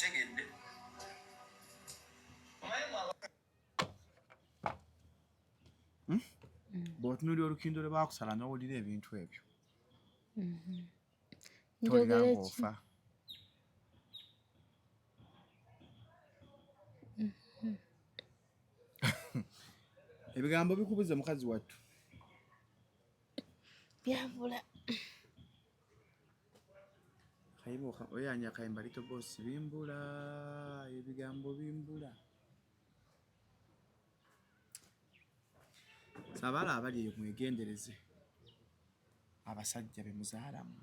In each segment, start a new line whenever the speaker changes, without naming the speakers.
Okitegedde?
Bw'otunuulira olukindo lwe baakusala n'owulira ebintu ebyo, tolira
Njogere ki?
ng'ofa. Ebigambo bikubuze, mukazi wattu.
Byambula.
Kayimba oyanya kayimba little boss, bimbula, ebigambo bimbula. Sabaala abali eyo, mwegendereze abasajja be muzaalamu.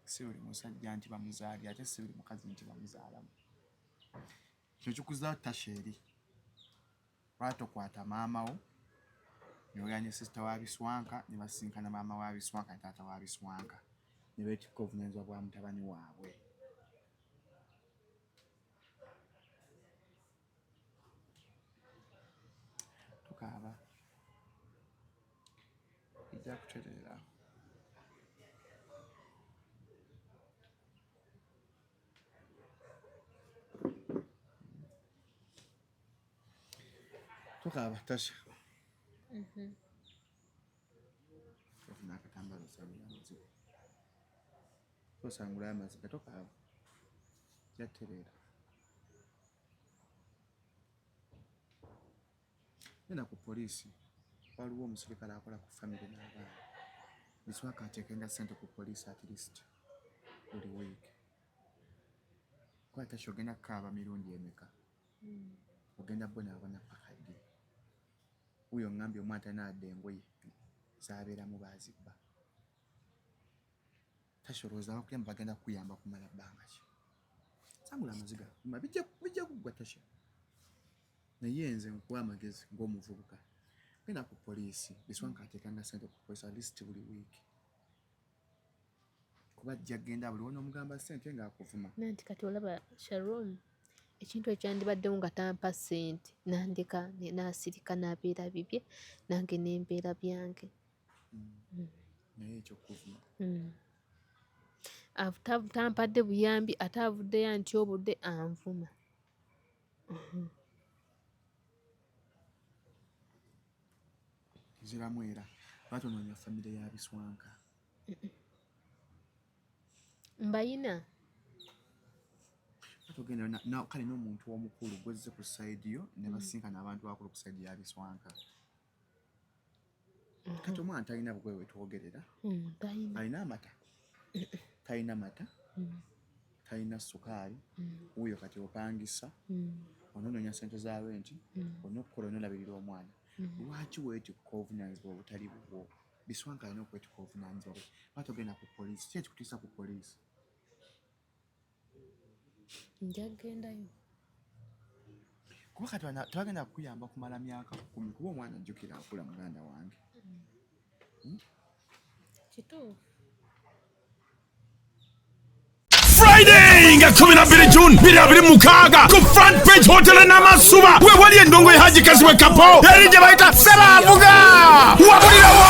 Si buli musajja nti bamuzaali, ate si buli mukazi nti bamuzaalamu. Kino kikuza Tasha eri lwaki tokwata maama wo noganye sister wa Biswanka ne basinkana maama wa Biswanka ne taata wa Biswanka ne beetikka obuvunaanyizibwa bwa mutabani waabwe. Tukaaba, ejja kutereera. Tukaaba, Tasha. Ofuna akatambalo osangula amaziga, osangula amaziga. Tokaaba, jatereera. Genda ku poliisi, waliwo omusirikale akola ku famire n'abaana. Biswaka ateekenga ssente ku poliisi at least buli wiiki. Kuba Tasha, ogenda kukaaba mirundi emeka? Ogenda bonaabona paka ddi? Wuyo ŋŋambye omwana talina adda, engoye zabeeramu baazibba. Tasha, olowooza abakuyamba bagenda kukuyamba kumala bbanga ki? Sangula amaziga, bijja kuggwa, Tasha. Naye nze nkuwa amagezi ng'omuvubuka, genda ku poliisi. Biswanka ateekanga ssente ku poliisi at least buli wiiki, kuba ajja kgenda buli wonoomugamba ssente ng'akuvuma.
Nanti kati olaba Sharon, ekintu ekyandibaddewo nga tampa ssente, nandeka n'asirika n'abeera bibye, nange nembeera byange.
Naye ekyokuvuma.
Tampadde buyambi, ate avuddeyo antyobudde, anvuma.
Nziramu era, lwaki onoonya famire ya Biswanka?
Mbayina.
Togenda kale n'omuntu omukulu gwezze ku side yo ne basinkana abantu abakulu ku side ya Biswanka. Kati omwana talina bugwe wetwogerera.
Talina.
Alina amata? Talina mata, talina sukaali. Wuuyo kati opangisa, ononoonya sente za rent, olina okukola, onolabirira omwana. Lwaki weetikka obuvunanyizibwa obutali bubwo? Biswanka alina okwetikka obuvunanyizibwa bwe. Lwaki togenda ku poliisi? Ki ekikutiisa ku poliisi?
Nja kugendayo.
Kuba kati tebagenda kukuyamba kumala myaka 10, kuba omwana ajjukira akula, muganda wange.
Kituufu.
Friday nga 12 June 2026 ku Front Page Hotel Namasuba we wali endongo ya Haji Kazibwe Kapo eri gye bayita Sebavuga. Wabulirawa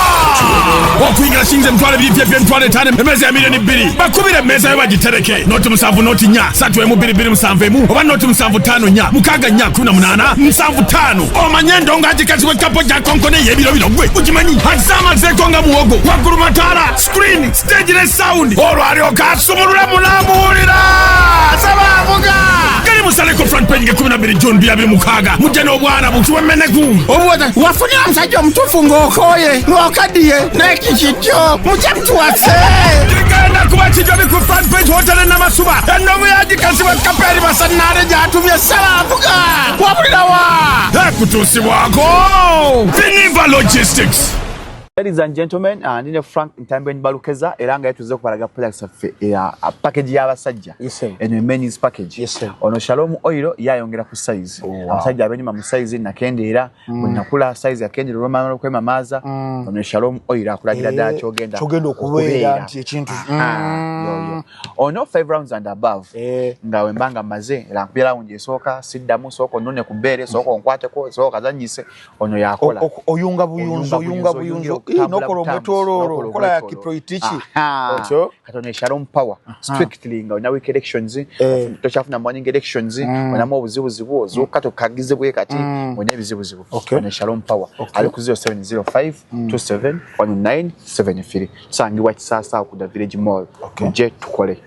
okuyingira shillings 20,000, pyepye 50,000, emmeeza ya miliyoni 2. Bakubira emmeeza yo bagitereke 0 7 0 4 3 1 2 2 7 1 oba 0 7 5 4 6 4 18 7 5. Omanye endongo Haji Kazibwe Kapo gyakonkone ey'ebirobiro, gwe ukimanyi azamazeeko nga muwogo waggulu, mataala, screen, stage ne sound, olwo alyoka asumulula munamuwulira Sebavuga. Gali musaleko Front Page nga 12 June 2026. Mujja n'obwana bukiwemeneku.
Obuwota wafunira omusajja omutuufu ng'okooye ng'okaddiye n'ekikityo mujja mutuwase.
Kigenda kuba kijobi ku Front Page Hotel Namasuba. Endongo yagikazibwa Kaperi Basanaale gyatumye Sebavuga. Wabulirawa ekutuusibwako Viniva Logistics.
Ladies and gentlemen, ndine Frank Ntambi Balukeza era nga yatuze okubalaga products affe ya package y'abasajja.
Yes, sir.
Eno men's package.
Yes, sir.
Ono Shalom Oil yayongera ku size.
Oh, wow.
Abasajja abenyuma mu size nakendeera, bwe nakula size yakendeera olw'amala okwemamaaza. Ono Shalom Oil akulagira ddala kyogenda
Kyogenda okubeera nti ekintu
Ah, yo, yo. Ono 5 rounds and above. Nga wembanga maze era nkubye round esooka siddamu, sooka onone ku bbeere, sooka onkwateko, sooka kazanyise, ono yakola.
Oyunga buyunzi, oyunga buyunzi. Nokola omwetooloolo, okola ya Kiproitiki. Otyo.
Katono Shalom Power strictly nga olina weak erections, tokyafuna morning erections, olinamu obuzibuzibu, ozuuka tokagize bwe kati, olina ebizibuzibu. Ono Shalom Power ali ku 0705 27 1973, tusangibwa Kisaasa ku the Village Mall. Mujje tukole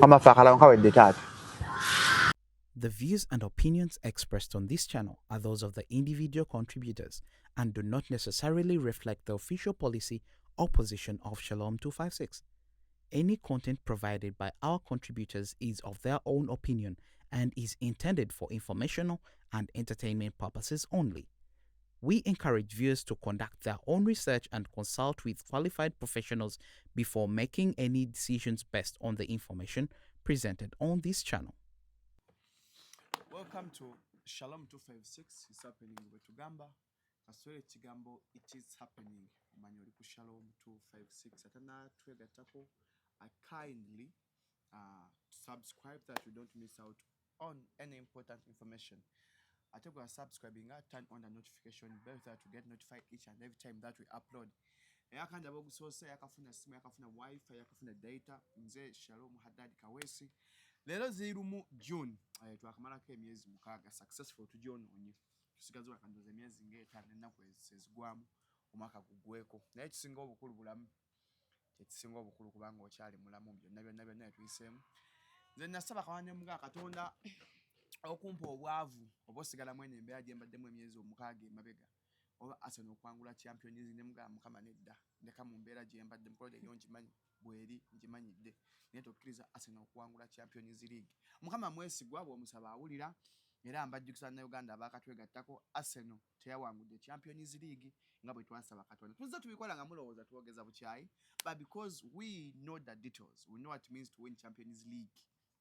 amafe akalawo nkawedde taata.
The views and opinions expressed on this channel are those of the individual contributors and do not necessarily reflect the official policy or position of Shalom 256. Any content provided by our contributors is of their own opinion and is intended for informational and entertainment purposes only. We encourage viewers to conduct their own research and consult with qualified professionals before making any decisions based on the information presented on this channel.
Welcome to Shalom 256. It's happening bwe kaswere ekigambo "it is happening", omanya oli ku Shalom 256. Ate natwegattako, I kindly subscribe that you don't miss out on any important information. Ate gwe subscribinga, turn on the notification bell so that you get notified each and every time that we upload. Eyakandaba ogusoose, yakafuna simu, yakafuna WiFi, yakafuna data. Nze Shalom Haddad Kaweesi. Leero ziri 1 June, twakamalako emyezi 6 successful, tugyonoonye, tusigaza wakandoza emyezi nga 5 ennaku ezigwamu omwaka gugweko. Naye kisinga obukulu bulamu, kyekisinga obukulu, kubanga okyali mulamu byonna byonna byonna etuyiseemu. Nze nasaba kawane muga Katonda okumpa obwavu oba osigalamu eno embeera gye mbaddemu emyezi 6 emabega, oba Arsenal okwangula Champions. Ne mugamba, Mukama nedda, ndeka mu mbeera gye mbadde mukolode eyo, ngimanyi bweri, ngimanyidde, naye tokkiriza Arsenal okuwangula Champions League. Mukama mwesigwa, bw'omusaba awulira. Era mbajjukisa Bannayuganda abaakatwegattako, Arsenal teyawangudde Champions League nga bwe twasaba Katonda. Tuzze tubikola nga mulowooza twogeza bukyayi, but because we know the details, we know what it means to win Champions League.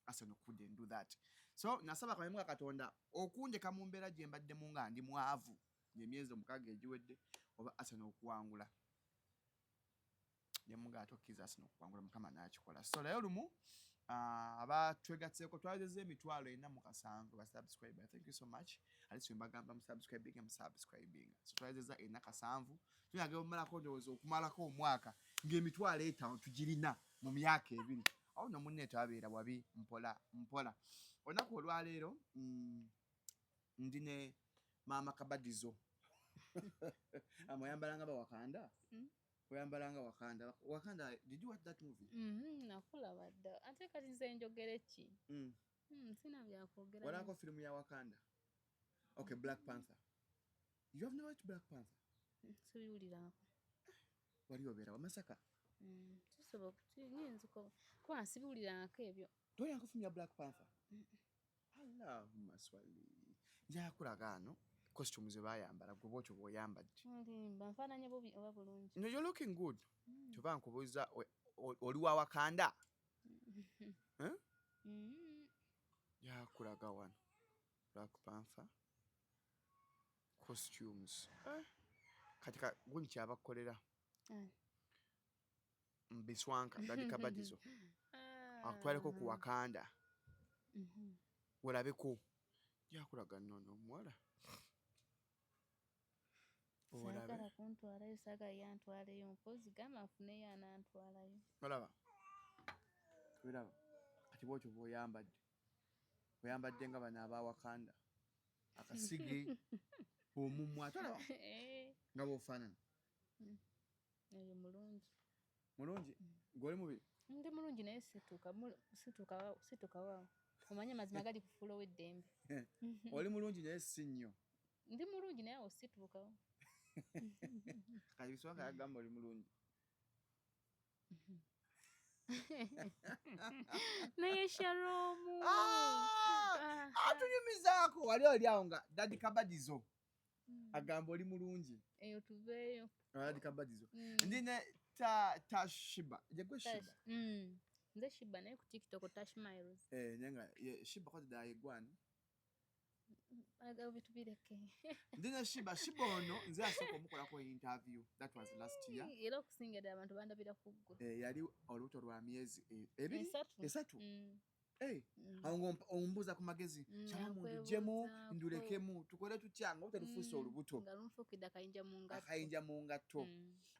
Arsenal couldn't do that. So nasaba kamemuga Katonda okundeka mu mbeera gye mbaddemu nga ndi mwavu emyezi 6 egiwedde, oba Arsenal okuwangula. Nemuga tokkiriza Arsenal okuwangula, Mukama n'akikola. So leero lumu, abatwegatseeko twawezezza 407,000 ba subscriber. Thank you so much. Ate mbagamba musubscribing, musubscribing. So twawezezza 407, tuyagala omumalako, ndowooza okumalako omwaka nga 500,000 tugirina mu myaka 2. Awo no munne twabeera wabi mpola mpola. Olunaku olwaleero ndi ne Maama Kabadizo. Amwayambala nga bawakanda. Oyambala nga Wakanda. Wakanda, did you watch that movie?
Nakulaba dda. Ate kati nze njogere ki? Sina byakwogera.
Walabako firimu ya Wakanda? Okay, Black Panther. You have never watched Black Panther?
Sibiwulirako.
Wali obeera Wamasaka?
Kisoboka, nyinza kuba sibiwulirangako ebyo.
Toyako firimu ya Black Panther? Allahumma swali. Njakulaga ano costume ze bayambala, gwe bwotyo bw'oyambadde.
Olimba, nfaananye bubi oba bulungi?
No, you're looking good. Kyova nkubuuza, oli wa Wakanda? Eh?
Mm.
Yakulaga wano Black Panther costumes. Eh? Kati gundi kyabakukolera mbiswanka Daddy Kabadizo akutwaleko ku Wakanda olabeko. Yakulaga nnono omuwala. Olabe.
Saagala kuntwalayo, saagala yantwaleyo, mpozi gamba nfuneyo anantwalayo.
Olaba, olaba kati bwotyo bw'oyambadde, oyambadde nga bano abawakanda, akasige, omumwa, tolaba nga bw'ofaanana?
Oyo mulungi.
Mulungi, gw'oli mubi.
Ndi mulungi naye situuka waawo, omanye amazima gali kufuula ow'eddembe.
Oli mulungi naye si nnyo.
Ndi mulungi naye awo situukawo.
Kati biswanga yagamba oli mulungi.
Naye Shalomu.
Ah! Atunyumizaako wali oli awo nga Daddy Kabadizo agamba oli mulungi.
Eyo tuveeyo.
Daddy Kabadizo. Ndi ne ta Tashiba jegwe Shiba.
Nze Shiba, naye ku TikTok Tash Miles.
Eh, naye nga ye Shiba kwati ddala yeggwani.
Agabo bitubireke.
Ndi ne Shiba. Shiba ono nze asooka omukolako interview, that was last year.
Era okusinga ddala abantu bandabira ku ggwe.
Eh, yali olubuto lwa myezi 2.
3.
3. Hey, awo ombuuza ku magezi kyalamu ndujjemu ndulekemu tukole tutya nga otalufuuse olubuto
nga lunfuukidde akayinja mu ngatto,
akayinja mu ngatto.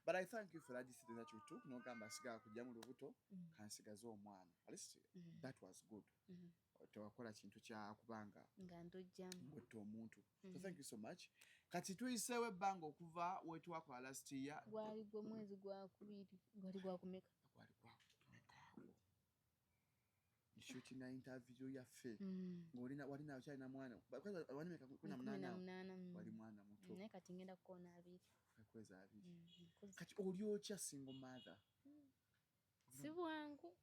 But I thank you for that decision that you took, n'ogamba sigala kujjamu lubuto, kansigaze omwana. At least that was good. Tewakola kintu kyakubanga
nga ndujjamu
ngotta omuntu. So thank you so much. Kati tuyiseewo ebbanga okuva wetwakola last year.
Gwali gwe mwezi gwakubiri, gwali gwakumeka?
Gwali gwakumekaawo shootinga interview yaffe ng'olina walina okyalina mwana walimeka? 18.
18.
Wali mwana muto.
Naye kati ngenda kukoona 20.
Akwezi 20. Kati oli otya single mother?
Si bwangu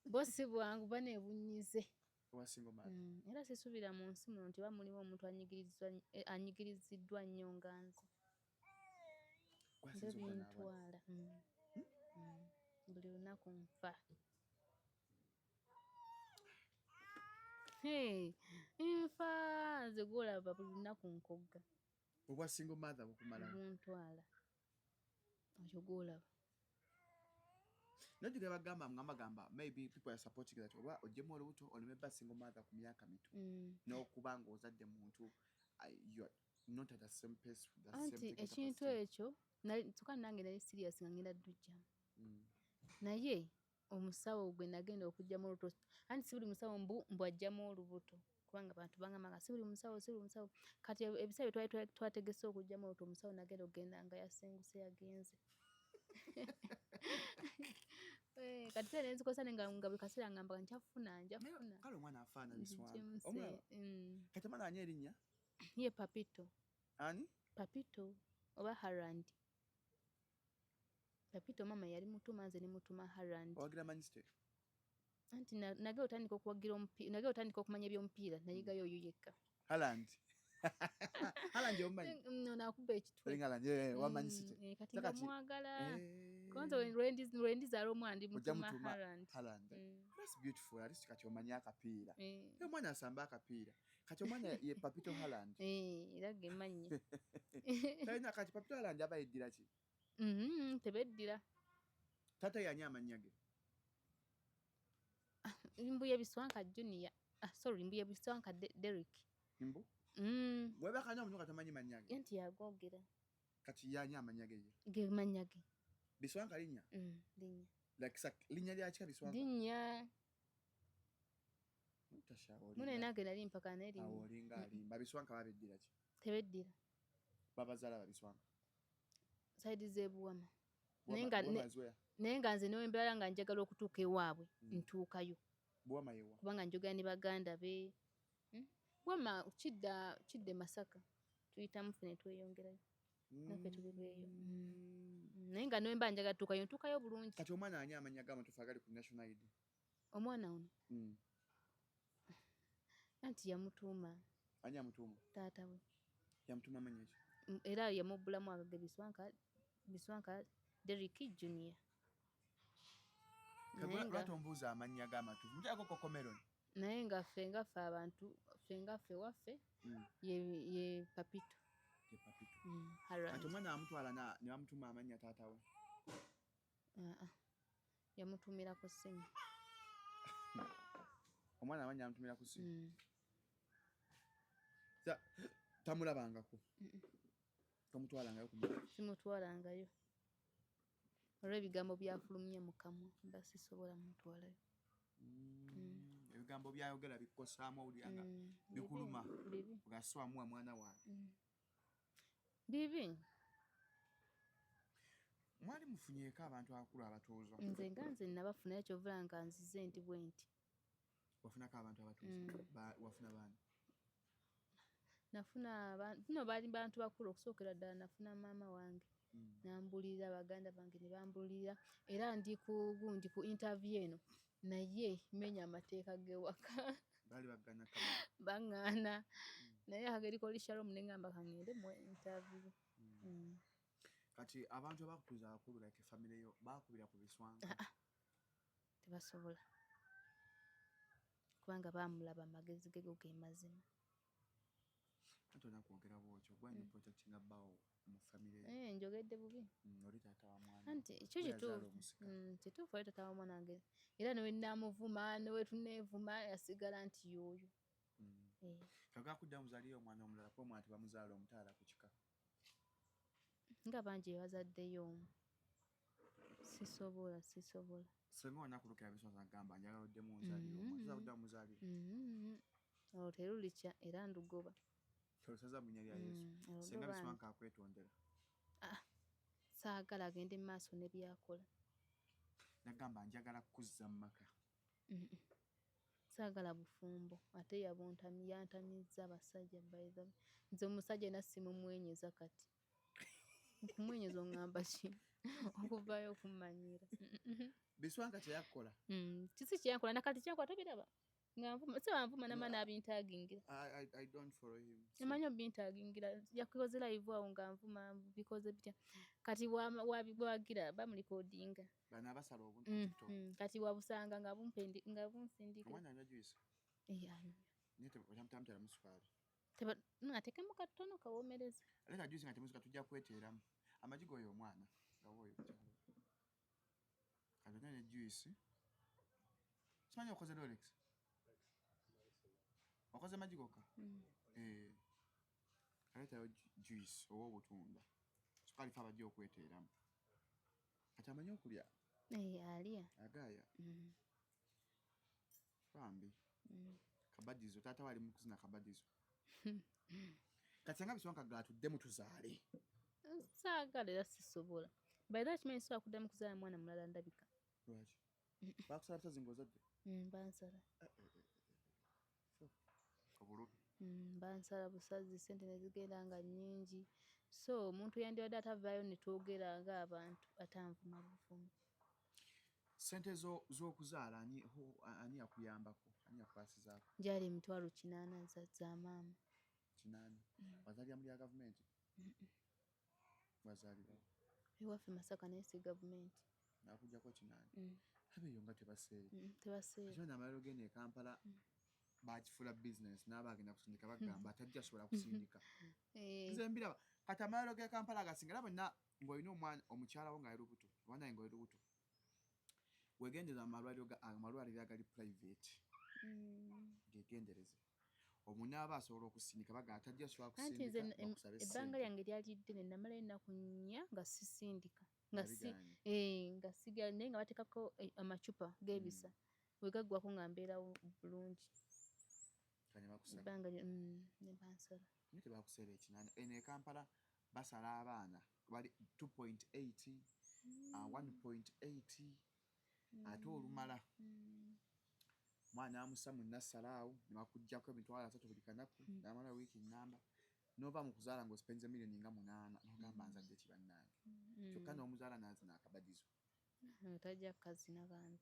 bo, si bwangu, baneebunyize.
Owa single mother.
Era sisuubira mu nsi muno nti oba mulimu omuntu anyigiriziddwa nnyo nga nze.
Gwasinze
Nze
okuba n'abaana.
bintwala. Buli lunaku nfa. Hey, nfa nze gwolaba buli lunaku nkogga.
Obwa single mother bukumala.
Buntwala oyo gwolaba.
Nojjuga bagamba nga bagamba maybe people are supporting that oba oggyemu olubuto oleme ba single mother ku myaka mito n'okuba ng'ozadde muntu you are not at the same pace with the same
Anti
technical
ekintu
capacity.
Ekyo kyokka nange nali serious nga ngenda ddujjamu, naye omusawo gwe nagenda okuggyamu olubuto, anti si buli musawo mbu aggyamu olubuto, kubanga abantu bangamba nga si buli musawo, si buli musawo. Kati ebiseera bye twali twategese okuggyamu olubuto, omusawo nagenda okugenda nga yasenguse, yagenze. Kati sente nenzikosa nga buli kaseera ngamba nkyafuna, njafuna.
Kale omwana afaana biswanga.
Nzijjemu
Omulaba? Kati omwana ani erinnya?
Ye Papito.
Ani?
Papito oba Harand. Papito mama yali mutuma, nze ne mutuma Harand.
Owagira Manchester?
Anti nagenda otandika okuwagira omupiira, nagenda otandika okumanya ebyomupiira, nayigayo oyo yekka.
Haaland, Haaland omumanyi?
Nakuba ekitwe.
Erling Haaland, wa Man City.
Kati nga mwagala. Kwanza lwe ndizaala omwana
Ojja
ndimutuma
mutuma
Harand.
Haaland. That's beautiful. At least kati omanyi akapiira. Omwana asamba akapiira. Kati omwana ye Papito Haaland.
Era ge mannya.
Talina kati Papito Haaland aba yeddira ki?
Tebeddira.
Taata yani amannya ge?
Mbuye Biswanka Junior. Ah, sorry, Mbuye Biswanka Derrick.
Mbu? Webaka nnyo omuntu nga tamanyi mannya ge.
Anti yagoogera.
Kati yani amannya ge ye?
Ge mannya ge.
Biswanka linnya?
Linnya.
Like linnya lya kika Biswanka?
Linnya.
Tasha
Mune nange nali mpaka n'erinnya.
Awo olinga alimba. Biswanka babeddira ki?
Tebeddira.
Babazaala Babiswanka.
Side z'ebuwama.
Buwama is where?
Naye nga nze newembeera nga njagala okutuuka ewaabwe, ntuukayo.
Buwama yewa?
Kubanga njogera ne baganda be. Buwama kidda e Masaka. Tuyitamu ffe ne tweyongerayo. Naffe tuli beeyo. Naye nga newemba njagala tuukayo, ntuukayo bulungi.
Kati omwana ani amannya g'amatuufu agali ku national ID?
Omwana ono? Anti yamutuuma.
Ani amutuuma?
Taata we.
Yamutuuma amannya ki?
Era yamubbulamu agage Biswanka Derrick Junior.
Lwaki ombuuza amannya g'amatuufu? Mukyako Cocomelon.
Naye nga ffe abantu, ffe nga ffe waffe, ye Papito.
Ye Papito.
Harald.
Kati omwana amutwala ne bamutuuma amannya taata we?
Ah, yamutuumira ku ssimu.
Omwana amannya amutuumira ku ssimu? Tamulabangako? Tomutwalangayo kumulaba?
Simutwalangayo. Olw'ebigambo byafulumye mu kamwa, mba sisobola mutwalayo.
Ebigambo byayogera bikukosaamu, owulira nga bikuluma.
Bibi.
Nga si wamuwa mwana wange.
Bibi.
Mwali mufunyeeko abantu abakulu abatuuza?
Nze nga nze nabafuna, kyovula nga nzize nti bwe nti.
Wafunako abantu abatuuza? Wafuna baani?
Nafuna bino baali bantu bakulu. Okusookera ddala nafuna maama wange. Nambulirira, baganda bange ne bambulirira, era ndi ku gundi ku interview eno naye menya amateeka g'ewaka.
Baali bagana kamera?
Baŋŋaana, naye akageri koli Shalom ne ŋŋamba kaŋŋende mu interview.
Kati abantu abakutuuza abakulu like family yo bakubira ku Biswanga?
Ah, ah. Tebasobola, kubanga baamulaba amagezi ge go ge mazima.
Tolina kwogera bwotyo, gwe protectinga bbaawo mu famire.
Eh, njogedde bubi.
Oli taata wa mwana.
Anti ekyo kituufu. Kituufu, oli taata wa mwana wange, era newe namuvuma, newe tuneevuma, yasigala nti y'oyo. Eh.
Kaga kudda muzaalire omwana omulala, kuba omwana tebamuzaala omutaala ku kika.
Nga bangi bazaddeyo omu. Sisobola, sisobola.
Senga wanakulukira bisonza agamba njagala oddemu onzaalire omwana. Tosobola kuddamu muzaalire.
Olwo terulikya era ndugoba.
Olusaza mu linnya lya Yesu. Senga Biswanka akwetondera.
Ah, saagala agende mu maaso ne byakola.
Nagamba njagala kukuzza mu maka.
Saagala bufumbo, ate yantamizza abasajja. By the way, nze omusajja era simumwenyeza kati. Okumwenyeza oŋŋamba ki? Okuvaayo okummanyira.
Biswanka kyeyakukola.
Kisi kyeyankola, nakati kyankola tobiraba. Nga nvuma, si banvuma nama n'abintagingira.
I don't follow him.
Amanyi obintagingira, yakoze live awo nga nvuma, bikoze bitya. Kati wabiwagira bamulikodinga.
Bano abasala obuntu ku TikTok.
Kati wabusanga nga bumpendi nga bunsindika.
Omwana anywa juice?
Eh, anywa.
Naye otamuteramu sukaali.
Ateekemu katono kawoomereze.
Leeta juice nga temusuka, tujja kweteeramu. Amagi g'oyo omwana nga wooyo ku kyalo. Kati ne juice. Simanyi okoze Rolex? Okoze magi gokka? Eh. Aleetayo juice ow'obutunda. Sukaali fe abajja okweteeramu. Kati amanyi okulya?
Eh, alya.
Agaaya? Bambi. Kabadizo, taata we ali mu kuzina kabadizo. Kati nga Biswanka gatuddemu tuzaale.
Saagala era sisobola. By the way, kimanyi sobola kuddamu kuzaala mwana mulala ndabika.
Lwaki? Bakusala busazi ng'ozadde?
Bansala.
Obulubi.
Bansala busazi, ssente ne zigenda nga nnyingi. So omuntu yandibadde atavaayo ne twogera ng'abantu, atanvuma buvumi.
Ssente z'okuzaala ani yakuyambako? Ani yakukwasizaako?
Gyali 800,000 za maama.
800? Wazaalira mu lya gavumenti? Wazaalirawo?
Ewaffe Masaka, naye si gavumenti.
Nakuggyako 800? Abeeyo nga tebaseera.
Tebaseera.
Ate amalwaliro g'eno e Kampala bakifuula business, n'aba agenda kusindika bagamba atajja asobola kusindika. Nze mbiraba. Kati amalwaliro g'e Kampala agasinga era bonna ng'olina omwana omukyala wo ng'ali lubuto oba naye ng'oli lubuto, weegendereze amalwaliro agali private. Geegendereze. Omunaaba asobola okusindika bagamba atajja asobola
Anti nze
kusindika bakusabe
ebbanga
ssente.
lyange lyali ddene, namalayo ennaku 4 nga sisindika. Nga si
Bigaanye.
Eh, nga sigala, naye nga bateekako amacupa g'ebisa. Bwe gaggwako nga mbeerawo bulungi.
Kati ne bakusala.
Ebbanga ne bansala.
Naye tebakuseera 800. Eno e Kampala basala abaana bali 2.8, 1.8, ate olumala mwana amusa mu nassale awo ne bakuggyako 30,000 buli kanaku, n'amala wiiki nnamba n'ova mu kuzaala ng'osipenze miliyoni nga 8, n'ogamba nzadde ki bannange, kyokka n'omuzaala n'azina akabadizo.
Tajja kukazina bambi.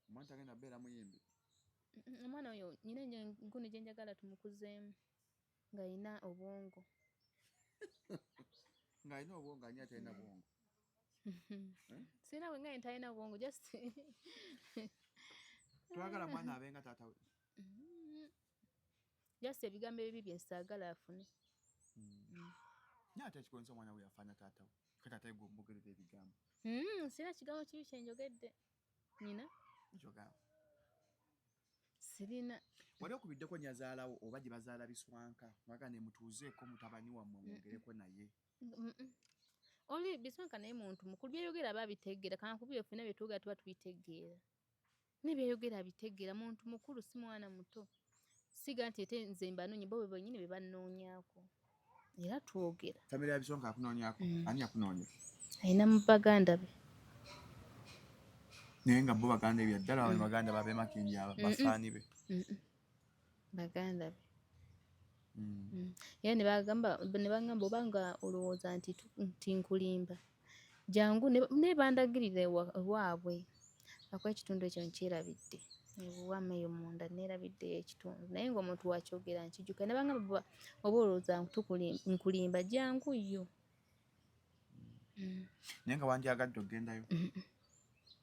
Omwana tagenda kubeera muyimbi.
Omwana oyo nyina engundi gye njagala tumukuzeemu ng'alina obwongo.
Ng'alina obwongo, ani atalina bwongo?
Sirina bwe nga ntalina bwongo, just
Twagala mwana abe nga taata we.
Just ebigambo ebibi bye saagala afune.
Naye ate ekikozesa omwana we yafaana taata we, ka taata we gwe ebigambo.
Sirina kigambo kibi kye njogedde nyina.
Kyogamba
Sirina.
Wali okubiddeko nyazaalawo oba gye bazaala Biswanka waga ne mutuuzeeko mutabani wammwe mwogereko naye?
Oli Biswanka naye muntu mukulu, byayogera aba abitegeera. Kankubire, ffenna bye twogera tuba tubitegeera, naye byayogera abitegeera. Muntu mukulu, si mwana muto. Siga nti ate nze mbanoonye, bo be bennyini be bannoonyaako era twogera.
Famire ya Biswanka yakunoonyaako? Ani yakunoonya?
Alina mu baganda be.
Naye nga bo baganda ebya ddala mm. Baganda babemakindi aba bafaani be?
Baganda be. Era ne bagamba, ne bagamba oba nga olowooza nti nkulimba, jangu naye bandagirira ewaabwe ako ekitundu ekyo nkyerabidde, ebuwama eyo munda neerabiddeyo ekitundu, naye ng'omuntu wakyogera nkijjuka. Ne bagamba oba olowooza nkulimba, jangu yo.
Naye nga wandyagadde okugendayo?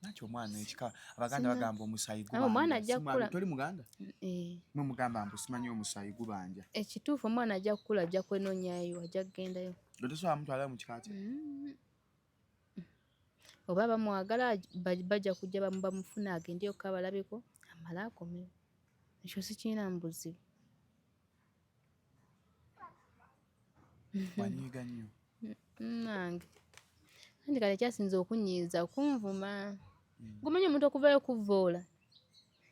Nakyo omwana ekika abaganda bagamba omusaayi
gubanja. Omwana ajja kukula.
Toli muganda? Eh. Mwe mugamba mbu simanyi omusaayi gubanja.
Ekituufu omwana ajja kukula ajja kwenonyayo ajja kugendayo.
Gwe tosobola mutwalayo mu kika kye?
Oba bamwagala bajja kujja bamufune agendeyo ko abalabeko amale akomewo. Ekyo sikirinamu buzibu.
Wanyiiga nnyo.
Nange. Anti kale ekyasinze okunyiiza kunvuma. Gwomanyi omuntu okuvayo okuvvoola.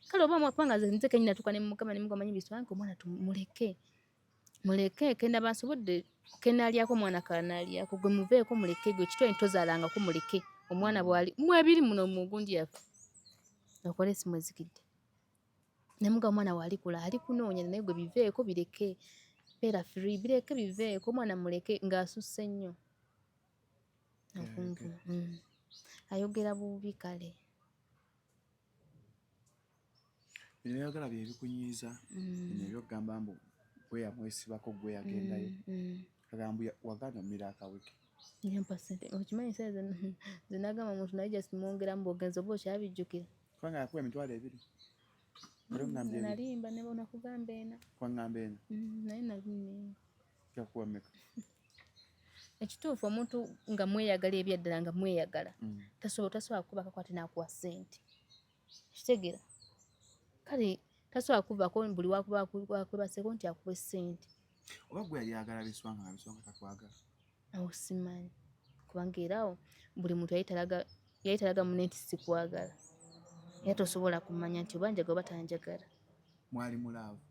Kale oba kubanga nze kennyini natuuka ne mugamba ne mugamba manyi biswanka omwana muleke. Muleke kenda bansobodde kenalyako omwana kanalyako gwe muveeko muleke gwe kitwale tozaalangako muleke omwana bwali mwebiri muno mu gundi yaffe. Okola esimu ezikidde. Namuga omwana walikula ali kunoonya naye gwe biveeko bireke beera free bireke biveeko omwana muleke ng'asusse nnyo okunvuma. Ayogera bubi kale.
Bino byayogera bye bikunyiiza bino ebyokugamba mbu gwe yamwesibako gwe yagendayo agamba wagaana omira akaweke.
Yampa ssente okimanyi ssente ze nagamba omuntu naye just mwongeramu bw'ogenze oba okyabijjukira.
Kubanga yakuwa 20,000.
Nalimba ne nakugamba ena.
Wangamba ena.
Naye nali nnimba.
Yakuwa mmeka?
Ekituufu omuntu nga mweyagala ebyaddala nga mweyagala tasobola kukubakako ate n'akuwa ssente. Kitegeera? Kale tasobola kuvako buli wakwebaseeko nti akuwe ssente.
Oba gwe yali ayagala biswanga nga biswanga takwagala?
Awo simanyi kubanga era awo buli muntu yali talaga munne nti sikwagala. Era tosobola kumanya nti oba njagala oba tanjagala.
Mwali mu laavu?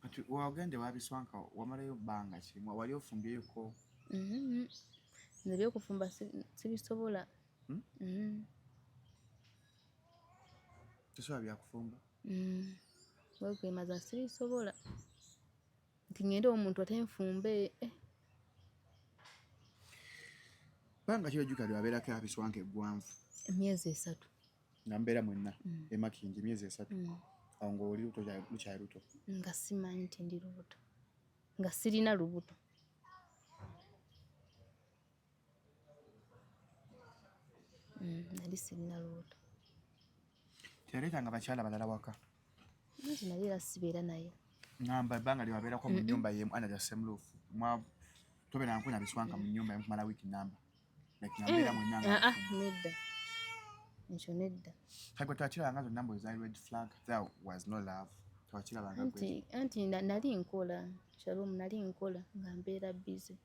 Kati wagenda ewa Biswanka wamalayo bbanga ki? Wali ofumbyeko?
Nze ebyokufumba sibisobola.
Tosobola byakufumba?
Wekwemaza sibisobola. Nti ngende omuntu ate nfumbe.
Bbanga ki ojjukira lye wabeerako ewa Biswanka eggwanvu?
Emyezi 3.
Nga mbeera mwenna e Makindye emyezi 3. Awo ng'oli luto lukyali luto.
Nga simanyi nti ndi lubuto. Nga sirina lubuto. Nali sirina lubuto.
Teyaleetanga bakyala balala waka?
Nti nali era sibeera naye.
Ngamba ebbanga lye wabeerako mu nnyumba y'emu under the same roof. Tobeerangako na Biswanka mu nnyumba y'emu kumala wiiki nnamba. Like nga mbeera mwenna nga
Nedda. Ekyo nedda.
Kale gwe twakirabanga zonna mbu zaali red flag. There was no love. Twakirabanga gwe.
Anti nali nkola. Shalom nali nkola nga mbeera busy.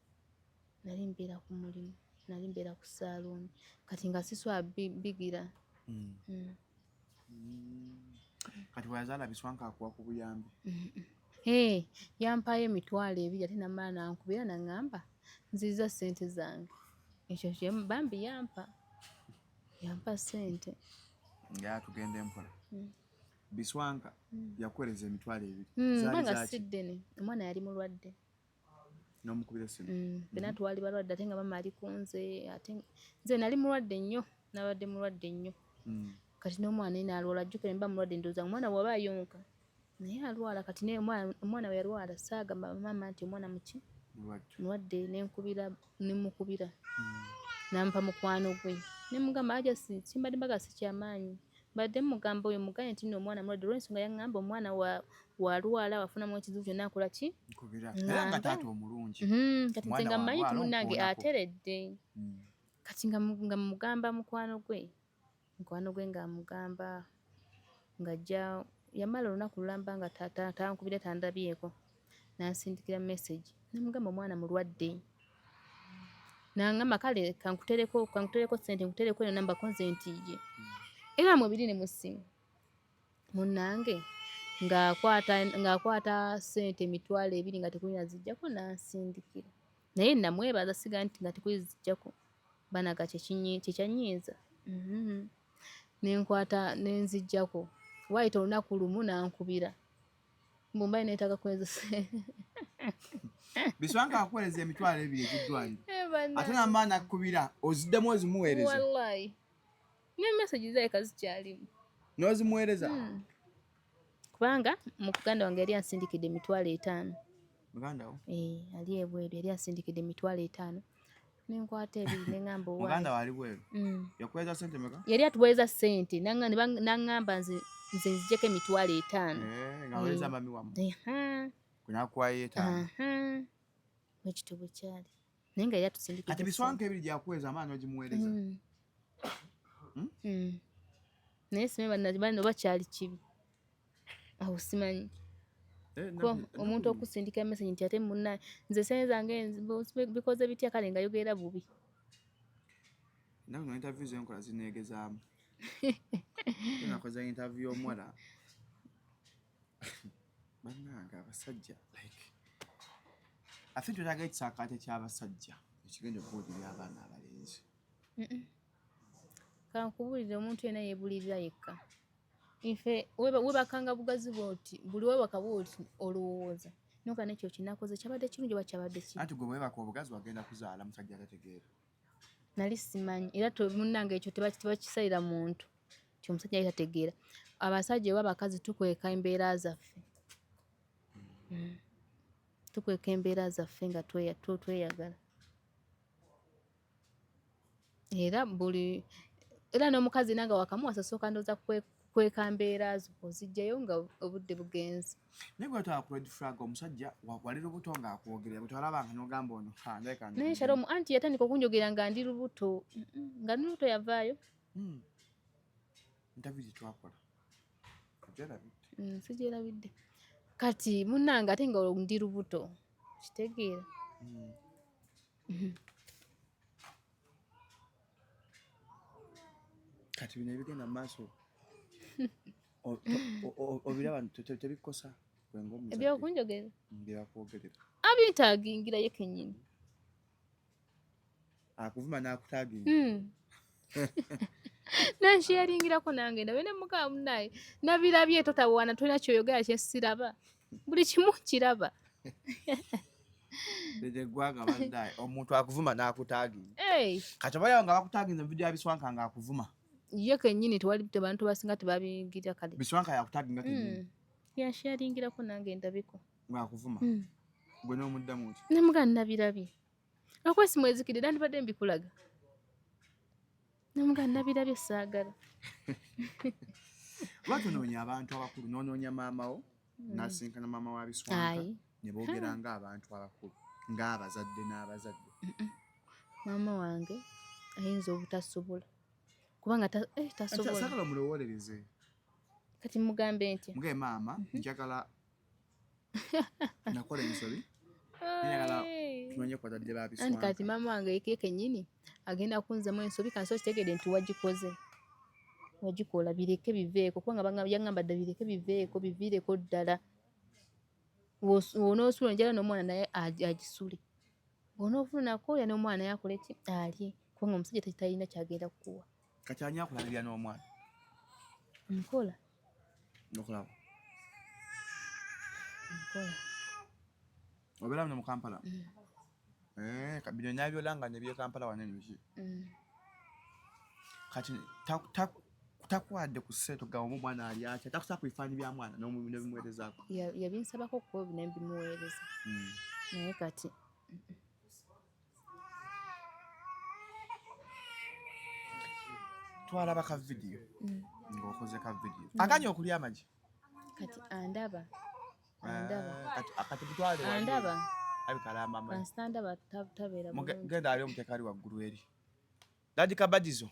Nali mbeera ku mulimu. Nali mbeera ku saaluuni. Kati nga siswa bigira.
Kati bwe Biswanka akuwa ku buyambi?
Yampaayo 20,000 ate namala n'ankubira n'aŋŋamba nziza ssente zange. Ekyo bambi yampa. Yampa ssente.
Nga tugende mpola. Biswanka yakuweereza 20,000.
Kubanga si ddene. Omwana yali mulwadde.
N'omukubira essimu?
Ffenna twali balwadde ate nga maama ali ku nze ate nze nali mulwadde nnyo. Nabadde mulwadde nnyo. Kati n'omwana naye n'alwala ajjukira mba mulwadde ndowooza omwana bw'aba ayonka naye alwala kati naye omwana bwe yalwala saagamba maama nti omwana muki? Mulwadde ne nemukubira. Nampa mukwano gwe. Ne mugamba aja simbadde mbaga si kyamaanyi. Mbadde mugamba oyo mugaye nti nno omwana mulwadde olw'ensonga yaŋŋamba omwana walwala wafunamu ekizibu kyonna akola ki?
Nkubira. Era nga taata omulungi.
Kati nze nga mmanyi nti munnange ateredde. Kati nga mugamba mukwano gwe. Mukwano gwe ng'amugamba ng'ajja yamala olunaku lulamba nga tankubira tandabyeko. N'ansindikira message. Ne mugamba omwana mulwadde. N'angamba kale kankutereko ssente nkutereko eno namba ko nze nti ye. Era mwe biri ne mu ssimu. Munnange ng'akwata ssente 20,000 nga tekuli naziggyako n'ansindikira. Naye namwebaza siga nti nga tekuli ziggyako. Banaga kye kyannyiiza. Nenkwata nenziggyako. Waayita olunaku lumu n'ankubira. Mbu mbaye neetaaga kuweereza
Biswanka akuweereza 20,000 egy'eddwaliro. Ate n'amala n'akukubira oziddemu ozimuweereza.
Wallahi. Ne message zirabika zikyalimu.
N'ozimuweereza?
Kubanga muganda wange yali ansindikidde 50,000.
Muganda wo?
Ali ebweru yali ansindikidde 50,000. Nenkwata ebiri neŋŋamba owa
Muganda wali bweru. Yakuweereza ssente meka?
Yali atuweereza ssente naŋŋamba nze nzijeko 50,000.
Eh, ng'aweereza mami wammwe. Kunakuwayo 5.
Bwekityo bwe kyali. Naye nga yali atusindikidde.
Kati biswanka ebiri gyakuweereza amaanyi ogimuweereza.
Naye simanyi bano oba kyali kibi. Awo simanyi. Omuntu okusindika message nti ate munna nze ssente zange bikoze bitya kale nga yogerera bubi.
Ennaku zino interview ze nkola zineegezaamu. Nakoze interview y'omuwala. Bannange abasajja like I think twetaaga ekisaakaate ky'abasajja ekigenda okubuulirira abaana abalenzi.
Kankubuulire omuntu yenna yeebuulirira yekka. Ife webakanga bugazi bw'oti buli webaka bw'oti olowooza noka nekyo kinakoze kyabadde kirungi oba kyabadde kibi.
Anti gwe bwebaka obugazi wagenda kuzaala musajja atategeera.
Nali simanyi era munnange ekyo tebakisalira muntu nti omusajja yali tategeera. Abasajja oba abakazi tukweka embeera zaffe. Tukweka embeera zaffe nga tweyagala. Era buli era n'omukazi nange wakamuwasa sooka ndowooza kweka mbeera zo ozijjayo nga obudde bugenze.
Naye gwe twala ku red flag omusajja wali lubuto ng'akwogerera bwe twalabanga n'ogamba ono ha ndabika
Naye Shalom anti yatandika okunjogera nga ndi lubuto nga ndi lubuto yavaayo.
Interview gye twakola ogyerabidde?
Sigyerabidde. Kati munnange ate nga ndi lubuto kitegeera.
Kati bino ebigenda mu maaso obiraba tebikosa gwe ng'omuzadde?
Ebyokunjogera?
Byakwogerera.
Abintaagingira ye kennyini.
Akuvuma n'akutaaginga.
Nansharingirako nange ndabe ne mugamba munnaye nabirabye totawaana tolina ky'oyogera kye siraba. Buli kimu kiraba.
Lero eggwanga bannaye omuntu akuvuma n'akutaaginga. Kati oba nga bakutaaginze mu vidiyo ya Biswanka ng'akuvuma.
Ye kennyini tewali bantu basinga tebabiyingira kale.
Biswanka yakutaaginga kennyini.
Yansharingirako nange ndabeko.
Ng'akuvuma. Gwe n'omuddamu ki?
Ne mugamba nabirabye. Lwakuba simwezikidde nandibadde mbikulaga. Ne mugamba nabirabye saagala.
Lwaki onoonya abantu abakulu n'onoonya maama wo n'asinkana maama wa Biswanka ne boogera ng'abantu abakulu ng'abazadde n'abazadde.
Maama wange ayinza obutasobola kubanga tasobola.
Saagala omulowoolereze.
Kati mugambe ntya?
Mugambe maama njagala nakola ensobi njagala tumanye ku bazadde ba Biswanka.
Anti kati maama wange ye kennyini agenda kunzamu ensobi kansi okitegedde nti wagikoze. Wagikola bireke biveeko kubanga yaŋŋamba dda bireke biveeko biviireko ddala. Bw'onoosula njagala n'omwana naye agisule. Bw'onoofunako olya n'omwana naye akole ki? Alye kubanga omusajja talina ky'agenda kukuwa.
Kati ani akulabirira n'omwana?
Nkola.
Okulaba?
Nkola.
Obeera muno mu Kampala? Bino nabyolanga ne by'e Kampala wano eno biki? Kati takuwadde ku ssente okugamba omwana ali atya, takusaba ku bifaananyi bya mwana n'obimuweerezaako?
Yabinsabako kuba ne mbimuweereza. Naye kati
Twalaba ka vidiyo ng'okoze ka vidiyo. Aganye okulya amagi?
Kati andaba. Andaba.
Kati mutwale wali.
Andaba.
Alabika alamba amagi.
Kasita andaba tabeera bulungi.
Genda ali omuteeka ali waggulu eri. Daddy Kabadizo.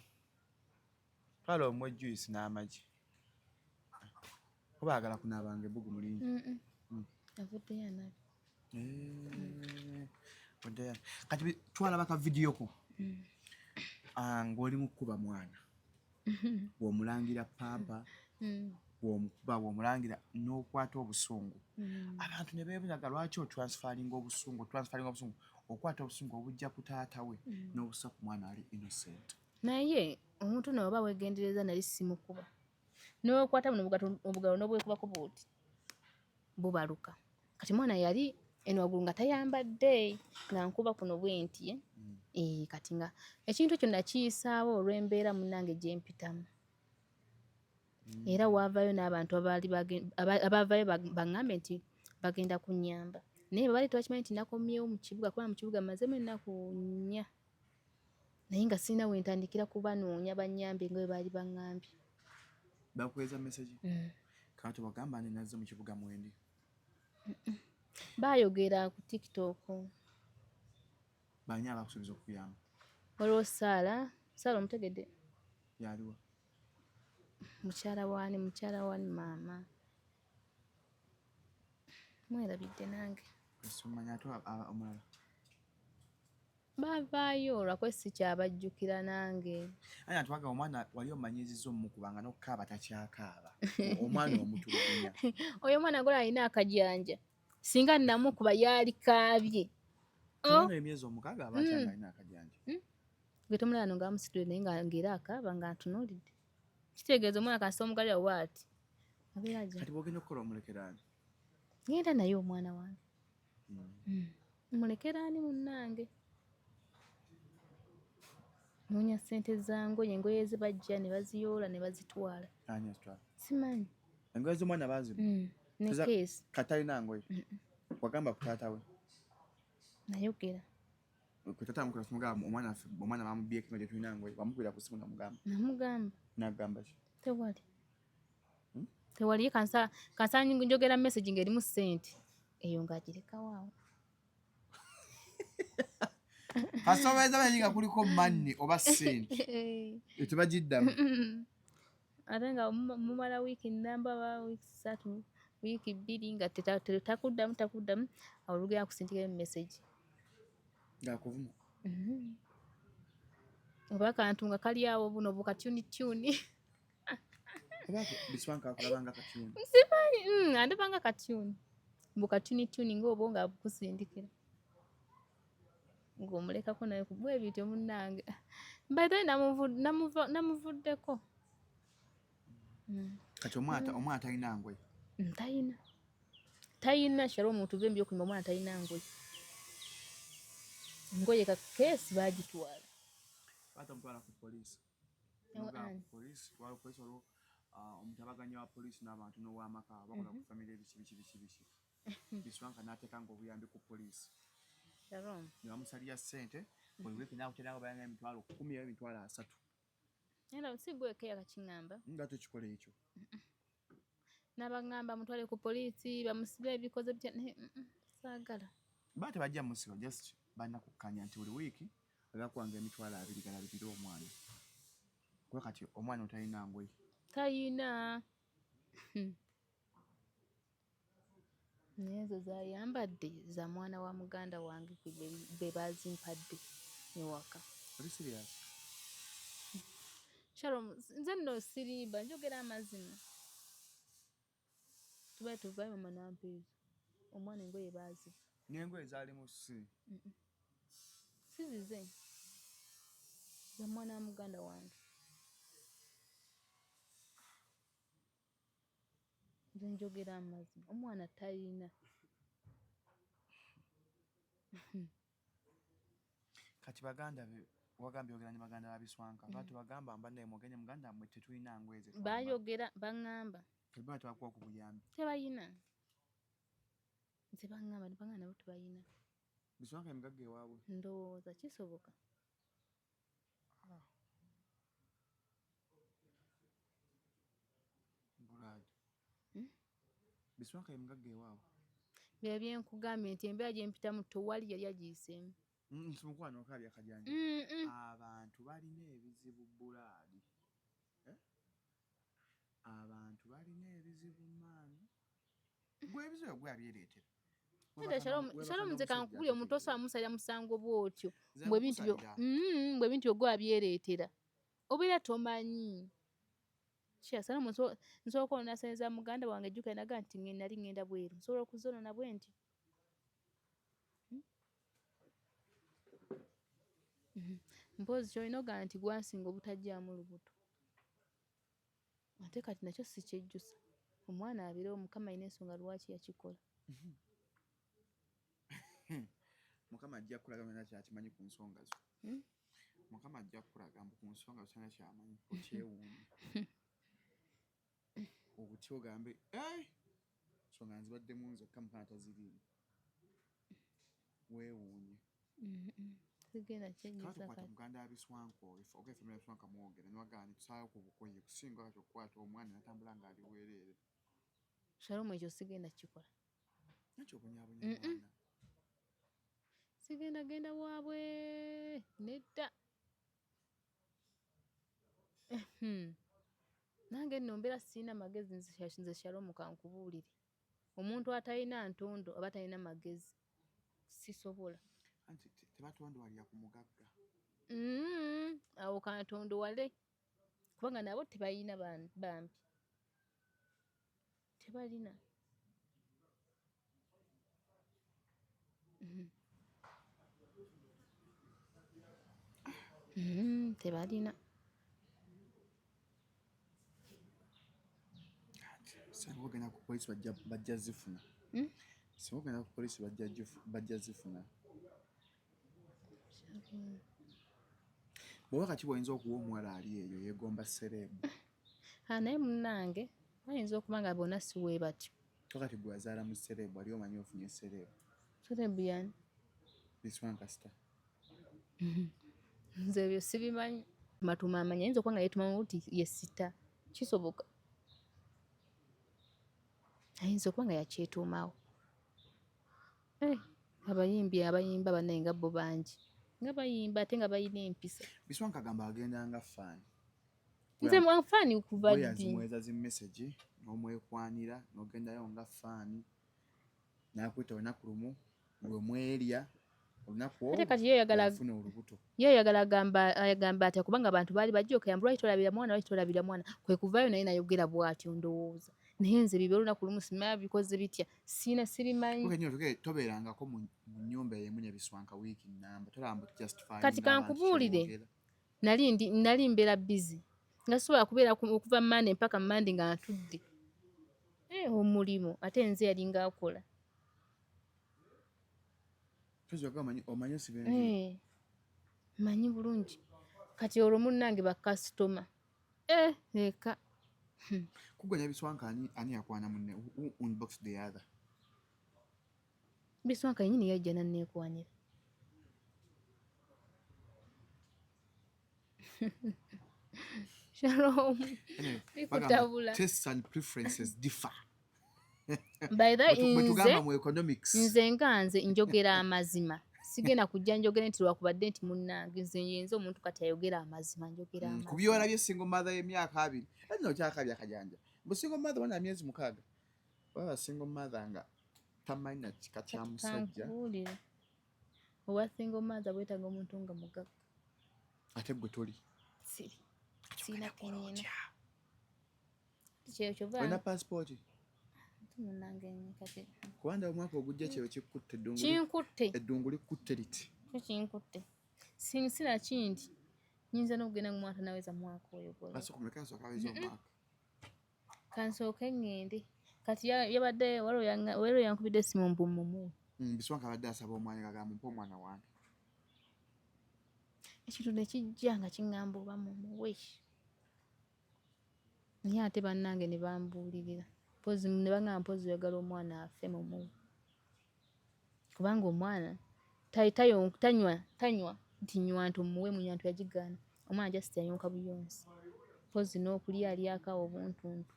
Twala omuwe juice n'amagi. Oba ayagala kunaabanga ebbugumu lingi.
Avuddeyo anaabye.
Kati twalaba ka vidiyo ko. Ng'oli mu kkuba mwana. Bw'omulangira pampa, bw'omukuba bw'omulangira n'okwata obusungu. Abantu ne beebuuza lwaki otransferringa obusungu, otransferringa obusungu, okwata obusungu obujja ku taata we n'obussa ku mwana ali innocent.
Naye omuntu ono oba weegendereza nali simukuba. N'okwata buno obugalo n'obwekubako bw'oti bubaluka. Kati mwana yali eno waggulu nga tayambadde nga nkuba kuno bwe nti. Kati nga ekintu ekyo nakiyisaawo olw'embeera munnange gye mpitamu. Era waavaayo n'abantu abaavaayo baŋŋambe nti bagenda kunnyamba. Naye baali tebakimanyi nti nakomyewo mu kibuga kubanga mu kibuga mmazeemu ennaku 4. Naye nga sirina we ntandikira kubanoonya bannyambe nga bwe baali baŋŋambye.
Bakuweereza message? Kati wagamba nti nazze mu kibuga mwendi.
Baayogera ku TikTok.
Baani abakusuubiza okukuyamba?
Waliwo Sarah, Sarah omutegedde?
Yaliwa?
Mukyala waani, mukyala waani maama? Mwerabidde nange.
Simumanyi ate omulala?
Baavaayo lwakuba sikyabajjukira nange.
Aya ntwaga omwana wali omanyiizizza omukuba nga n'okukaaba takyakaaba. Omwana omutulugunya.
Oyo omwana gola alina akajanja. Singa namukuba yalikaabye.
Oh. Emyezi 6 aba akyanga alina akajanja.
Gwe tomulaba no nga amusitudde naye nga ng'era akaaba nga ntunuulidde. Kitegeeza omwana kasita omugalira bw'ati. Abeera ajja.
Kati bw'ogenda okukola omulekera ani?
Ngenda naye omwana wange. Mulekera ani munnange? Noonya ssente za ngoye, engoye ze bajja ne baziyoola ne bazitwala.
Ani azitwala?
Simanyi.
Engoye z'omwana baaziba?
Ne keesi.
Kati talina ngoye? Wagamba ku taata we?
Nayogera.
Ku taata amukubira kumugamba omwana omwana bamubyeko nga tetulina ngoye, wamukubira ku ssimu namugamba?
Namugamba.
N'agamba ki?
Tewali. Tewali kansa kansa njogera message ng'erimu ssente. Eyo ng'agirekawo awo.
Kasobeeza bayi nga kuliko manni oba ssente. Tebagiddamu.
Ate nga mumala wiiki nnamba ba wiiki 3, wiiki 2 nga takuddamu awo olugenda kusindikayo message.
Ng'akuvuma.
Oba akantu nga kali awo buno bukatyuni-tyuni.
Oba Biswanka akulaba nga katyuni.
Simanyi, andaba nga katyuni. Bukatyuni-tyuni ng'obwo nga bukusindikira. Ng'omulekako naye bwe bityo munnange. By the way namuvuddeko.
Kati omwana talina ngoye?
Talina. Talina Shalom tuve mbyo omwana talina ngoye. Ngoye ka keesi baagitwala.
Batamutwala ku poliisi. Poliisi, waliwo poliisi waliwo omutabaganya wa poliisi n'abantu n'ow'amaka bakola ku famire biki biki biki biki. Biswanka n'ateekanga obuyambi ku poliisi.
Shalom.
Ne bamusalira ssente buli wiiki n'akuterako bayanga emitwalo 10 oba emitwalo 30.
Era si gwe ke yakakiŋŋamba.
Nga tekikola ekyo.
N'abaŋŋamba mutwale ku poliisi bamusibe ebikoze bitya naye saagala.
Ba tebajja musiba just balina kukkanya nti buli wiiki agakuwanga emitwalo 20 galabirire omwana. Kuba kati omwana otalina ngoye.
Talina. Naye ezo z'ayambadde za mwana wa muganda wange be baazimpadde ewaka.
Oli serious?
Shalom, nze nno sirimba njogera amazima. Tubaye tuvaayo mama n'ampeeza. Omwana engoye baaziba.
N'engoye zaalimu si?
Si zize. Za mwana wa muganda wange. Nze njogera amazima. Omwana talina.
Kati baganda be wagambye oyogera ne baganda ba Biswanka. Lwaki bagamba mbannaye mugende muganda mmwe tetulina ngoye ze twambala?
Baayogera baŋŋamba.
Tebaba tebakuwa ku buyambi.
Tebayina. Nze baŋŋamba ne baŋŋamba nabo tebayina.
Biswanka ye mugagga ewaabwe?
Ndowooza kisoboka.
Brad. Biswanka ye mugagga ewaabwe?
Bye bye nkugambye nti embeera gye mpitamu tewali yali agiyiseemu.
Nsi mukwano okaabya akajanja. Abantu balina ebizibu Bulaadi. Abantu balina ebizibu maani. Gwe ebizibu gwe abyereetera.
Shalom nze kankubulire omuntu osobola musalira musango bw'otyo. Mbwe ebintu byo gwe abyereetera. Obeera tomanyi. Shalom nsobola okwonoona ssente za muganda wange jjukira naga nti nali ŋŋenda bweru. Nsobola okuzoonoona bwe ntyo. Mpozzi ky'olina ogamba nti gwansinga obutajjaamu lubuto. Ate kati nakyo si kyejjusa. Omwana abeerewo Mukama alina ensonga lwaki yakikola.
Mukama ajja kukulaga byonna ky'akimanyi ku nsonga zo. Mukama ajja kukulaga mbu ku nsonga zo talina ky'amanyi okyewuunye. Obutya ogambe nsonga nzibaddemu nzekka Mukama taziriimu. Weewuunye.
Sigenda kyejjusa
Katukwata
kati.
muganda wa Biswanka oyo, oga family ya Biswanka mwogera niwagamba nti tusalawo ku bukoye kusinga kati okukwata omwana natambula ng'ali bwereere.
Shalom, ekyo sigenda kukikola.
Nakyo obonyaabonya
Mm-mm.
mwana.
Sigenda genda waabwe, nedda. Nange nno mbeera sirina magezi, nze Shalom kankubuulire. Omuntu atalina ntondo aba talina magezi, sisobola.
Anti tebatondowalira ku mugagga.
Awo kantondowale kubanga nabo tebalina bambi tebalina. Tebalina.
Singa ogenda ku poliisi bajja zifuna. Singa ogenda ku poliisi bajja zifuna. Bw'oba kati bw'oyinza okuwa omuwala ali eyo yeegomba celeb.
Naye munnange bayinza okuba nga bonna si we batyo.
Ko kati gwe wazaala mu celeb, wali omanyi ofunye celeb.
Celeb yani?
Biswanka star.
Nze ebyo sibimanyi. Matuma amanyi ayinza okuba nga yeetumamu nti ye sita. Kisoboka. Ayinza okuba nga yakyetuumawo. Abayimbi abayimba bannaye nga bo bangi. Nga bayimba ate nga balina empisa.
Biswanka agamba agenda nga fan.
Nze fan kuva
Bwe
ddi?
yazimuweeza zi message n'omwekwanira n'ogendayo nga fan. N'akuyita olunaku lumu lwe mwerya olunaku
Ate kati ye oyagala
olwo afuna olubuto.
Ye oyagala agamba atya kubanga abantu baali bajja mbu lwaki tolabira mwana, lwaki tolabira mwana, kwe kuvaayo naye n'ayogera bw'atyo ndowooza. Naye nze bibe olunaku lumu simanyi bikoze bitya, siina sibimanyi.
Okay, nnyo tobeerangako mu nnyumba emu ne Biswanka wiiki nnamba, tolaba mbu justifying
Kati
abantu
kankubuulire,
kyeboogera.
nali mbeera busy nga sisobola kubeera okuva Monday mpaka Monday nga ntudde. Omulimu ate nze yalinga akola.
Omanyi osiba enviiri?
Mmanyi bulungi. Kati olwo munnange bakasitoma. Leka.
Kuganya Biswanka ani yakwana munne? Who unboxed the other?
Biswanka yennyini yajja n'anneekwanira. Shalom.
Anyway,
Bikutabula.
Tastes and preferences differ.
By the way,
Bwe tugamba mu economics.
nze nga nze njogera amazima. Sigenda kujja njogere nti lwakubadde nti munnange, nze yenze omuntu kati ayogera amazima, njogera amazima.
Ku by'olabye single mother y'emyaka 20, ate nno okyakabya akajanja. Mbu single mother wana myezi 6. Baba single mother nga tamanyi na kika kya
Kati
musajja.
kankubuulire. Obwa single mother bwetaaga omuntu nga mugagga.
Ate ggwe toli.
Siri.
Kati
Sirina
ogenda kukola
kenyina.
otya?
Kyeyo kyova
Olina passport?
Munnange nnyo kati.
Kubanga omwaka ogujja kyeyo kikutte eddungu
Kinkutte.
Eddungu likutte liti.
Kyo kinkutte. Sina kindi. Nnyinza n'okugenda mu mwaka naweza mwaka oyo gw'olaba.
Basooka muleke asooke aweze omwaka.
Kansooke ŋŋende. Kati yabadde waliwo yankubidde essimu mbu mumuwe.
Biswanka abadde asaba omwana ng'agamba mpa omwana wange.
Ekintu ne kijja nga kiŋŋamba oba mumuwe. Naye ate bannange ne bambuulirira. Mpozzi ne baŋŋamba mpozzi oyagala omwana afe mumuwe. Kubanga omwana tanywa nti nywa nti omuwe munywa nti yagigaana. Omwana just yayonka buyonsi. Mpozzi n'okulya alyako awo obuntuntu.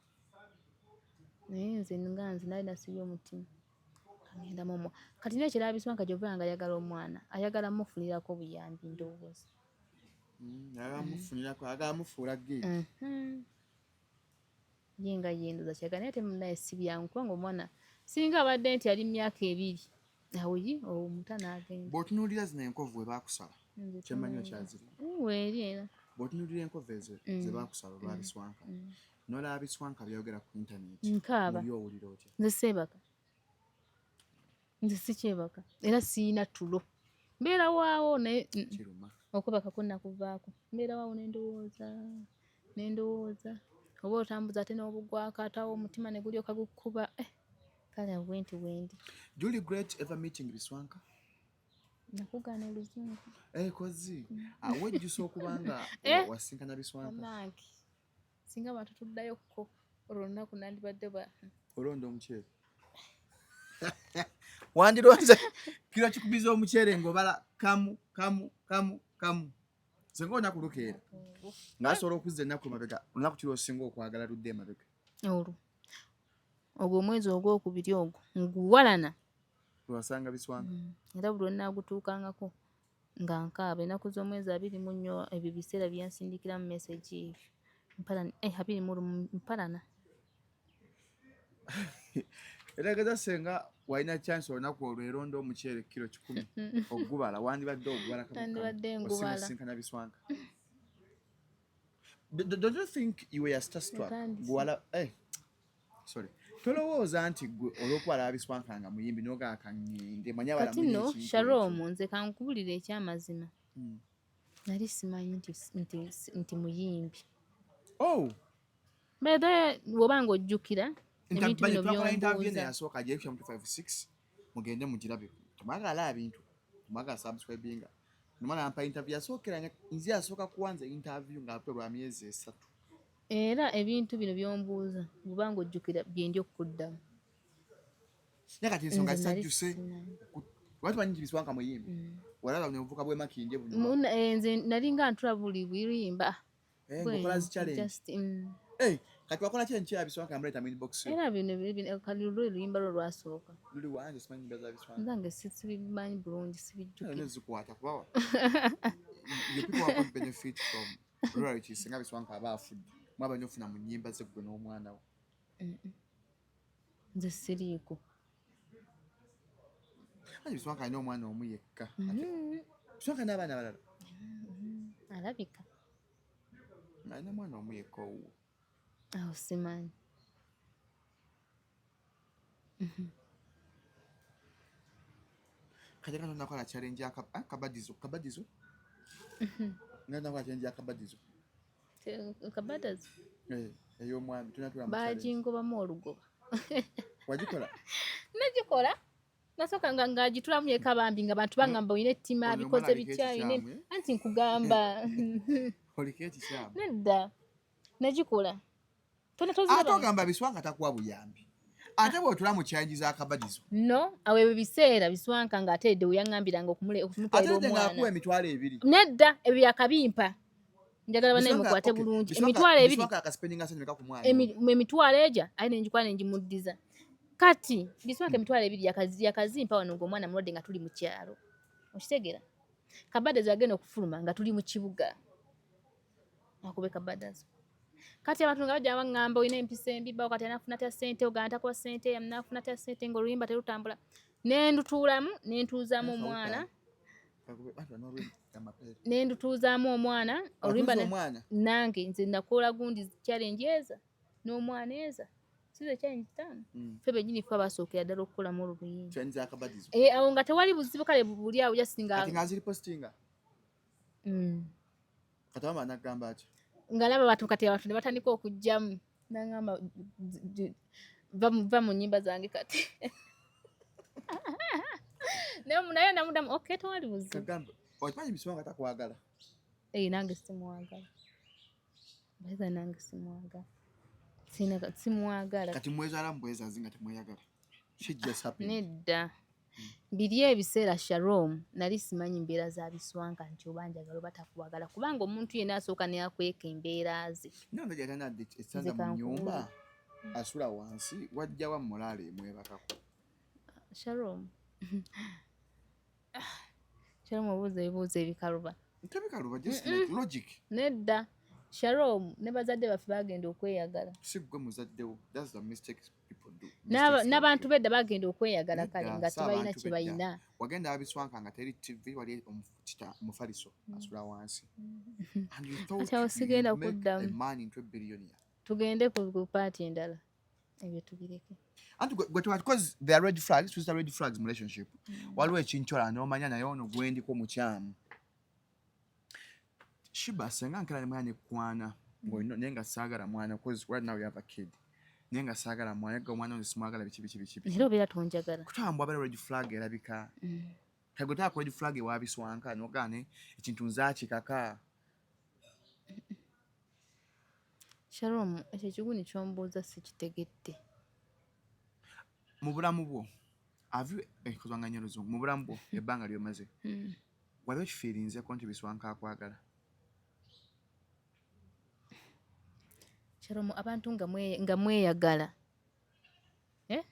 Naye nze nga nze nali nasibye omutima. Ngenda mumwa. Kati n'ekirala Biswanka gy'ova nga ayagala omwana, ayagala mufunirako buyambi ndowooza.
Ayagala mufunirako, ayagala mufuula gate.
Ye nga ye ndowooza kyagala, naye ate munnaye si byangu kubanga omwana singa abadde nti ali myaka 2, awo ye omuta n'agenda.
Bw'otunuulira zino enkovu we baakusala,
Nze
kyemmanyi
tomanyi.
okyaziri.
Weeri era.
Bw'otunuulira enkovu ezo ze baakusala olwa Biswanka, n'olaba Biswanka by'ayogera ku internet,
Nkaaba.
muli owulira otya?
Nze seebaka. Nze sikyebaka era siyina tulo. Mbeera waawo naye
Kiruma.
Okwebaka nakuvaako. Mbeera waawo ne ndowooza, ne ndowooza. Oba otambuza ate n'obugwako ate awo omutima ne gulyoka gukuba. Kale awo bwe nti bwe ndi.
Do you regret ever meeting Biswanka?
Nakugaana oluzungu.
Kozi. Wejjusa okuba nga wasinkana Biswanka?
Bannange, singa abantu tuddayokko olwo olunaku nandibadde ba
Olonda omuceere. Wandironze kilo 100 z'omuceere ng'obala kamu kamu kamu kamu. Singa olunaku lukeera ng'asobola okuzza ennaku emabega, olunaku kiri osinga okwagala ludde emabega?
Olwo ogwo omwezi ogwokubiri ogwo nguwalana.
Lwasanga biswanga.
Era buli lwenaagutuukangako nga nkaaba. Ennaku z'omwezi 24, ebyo biseera byansindikiramu message ebyo, mpalana, 21, mpalana.
Etegeeza senga walina chance olunaku olwo eronda omuceere kilo 100 ogubala, wandibadde ogubala.
Nandibadde ngubala.
Osinkana biswanka. Don't you think you were starstruck?
Otandise.
Buwala, sorry, tolowooza nti gwe olw'okuba alaba biswanka nga muyimbi nogaa kaŋŋende manye abala
Kati
mulina
nno
ekintu ekyo.
Shalom, nze kankubulira ekyamazima. Nali simanyi nti muyimbi.
Oh,
Bethe bw'oba nga ojjukira ebintu bino
twakola interview
byombuuza.
Yasooka gyekya mu 256, mugende mugirabe. Temwagala bintu, temwagala subscribinga. Nomala nampa interview yasookera nze yasooka kuwanza interview ng'ape lwa myezi 3.
Era ebintu bino byombuuza, bw'oba nga ojjukira byendi okukuddamu.
Naye kati ensonga
Nze nali
zisajjuse.
simanyi.
Lwaki manyi nti biswanka muyimbi? Walaba nebuvuka bwe Makindye buno.
Nze nali nga ntula buli buyimba.
Ng'okola zi challenge.
Just,
Kati wakola challenge ya biswanka amuleeta mu inbox yo?
Era bino kali luli luyimba lwo lwasooka.
Luli wange simanyi nyimba za biswanka.
Nzange sibimanyi bulungi, sibijjukira.
None zikwata kubawa you people are going to benefit from royalties singa biswanka aba afudde, mwaba nnyo ofuna mu nnyimba ze ggwe n'omwana wo.
Nze siriiko.
Anti biswanka alina omwana omu yekka. Biswanka n'abaana abalala?
Alabika.
Alina omwana omu yekka owuwo.
Awo simanyi.
Kati nga tonakola challenge ya kabadizo kabadizo, nga tonakola challenge ya kabadizo?
Kabadazi.
Ey'omwami tonatula mu challenge.
Bagingobamu olugoba.
Wagikola?
Nagikola. Nasooka nga ngagitulamu yekka bambi, nga bantu bagamba olina ettima,
Oyo
bikoze
omwana aliko
bitya olina
ekikyamu, eh?
Anti nkugamba.
Oliko ekikyamu.
Nedda, nagikola. Tona
Ate
toziraba.
ogamba biswanka takuwa buyambi, ate bw'otula mu challenge z'akabadizo.
No, awo ebyo biseera biswanka ng'ateredde we yaŋŋambiranga
Ate
okumutwalira
nedde ng'akuwa
omwana.
20,000.
Nedda, ebyo yakabimpa. Njagala bannaye
Biswanka-
mukwate
okay,
bulungi. 20,000.
Biswanka akaspendinga sente meka ku mwana?
Emitwalo egya aye nengikwala nengimuddiza. Kati biswanka 20,000 yakazimpa wano ng'omwana mulwadde nga tuli mu kyalo, okitegeera? Kabadazi agenda okufuluma nga tuli mu kibuga, akube kabadazi. Kati abantu nga bajja baŋŋamba olina empisa embi, bawo kati anafuna tya ssente, ogamba takuwa ssente, anafuna tya ssente ng'oluyimba terutambula. Nendutuulamu nentuuzaamu omwana. Nendutuuzaamu omwana oluyimba.
Watuuza omwana?
Nange nze nakola gundi challenge eza n'omwana, eza size challenge 5. Ffe bennyini ffe abasookera ddala okukolamu olwo luyimba.
Challenge z'akabadizo.
Awo nga tewali buzibu, kale buli awo just nga
Kati nga ziri postinga. Kati mama anagamba ati?
Nga laba abantu, kati abantu ne batandika okujjamu, nangamba va mu nnyimba zange kati. Naye namudamu okay, tewali buzibu.
Kagamba okimanyi biswanka takwagala.
Nange simwagala. Baza nange simwagala. Simwagala.
Kati mwezaala mu bwezazi nga temweyagala. Shit just happened.
Nedda, biri ebiseera Shalom nali simanyi mbeera za biswanka nti oba njagala oba takwagala, kubanga omuntu yenna asooka neakweka embeera ze.
Nange gyatandadde esanda
Nze
mu
kankubuulire.
nnyumba asula wansi, wajjawa mulaalo emwebakako?
Shalom, Shalom, obuuza ebibuuzo ebikaluba.
Tebikaluba, just like logic.
Nedda Shalom, ne bazadde baffe bagenda okweyagala.
Si gwe muzaddewo. That's the mistake people do.
N'abantu bedda bagenda okweyagala kale
Nedda,
nga
si
tebalina
abantu
kye
bedda.
balina.
Wagenda abiswanka nga teri TV, wali omufaliso asula wansi and you thought
Kati awo
you'd
sigenda
make a
kuddamu.
man into a billionaire.
Tugende ku part endala, ebyo tubireke.
Anti gwe because there are red flags, tuzita red flags mu relationship. Waliwo ekintu n'omanya naye ono gwendiko mukyamu. Shiba, senga nkera ne mwana nekwana ng'olina naye nga saagala mwana, because right now you have a kid, naye nga saagala mwana, ga omwana ono simwagala, biki biki biki biki.
Era obeera tonjagala.
Kutambwa abeera red flag erabika. Kagwe taako red flag ewabiswanka nogaane ekintu nzaakikaka.
Shalom, ekyo ekiguni kyombuuza sikitegedde.
Mu bulamu bwo. Have you, kozwanga nnyo oluzungu mu bulamu bwo, ebbanga lyomaze, wali okifiirinzeko nti Biswanka akwagala?
Kyalomu, abantu nga mweyagala, eh?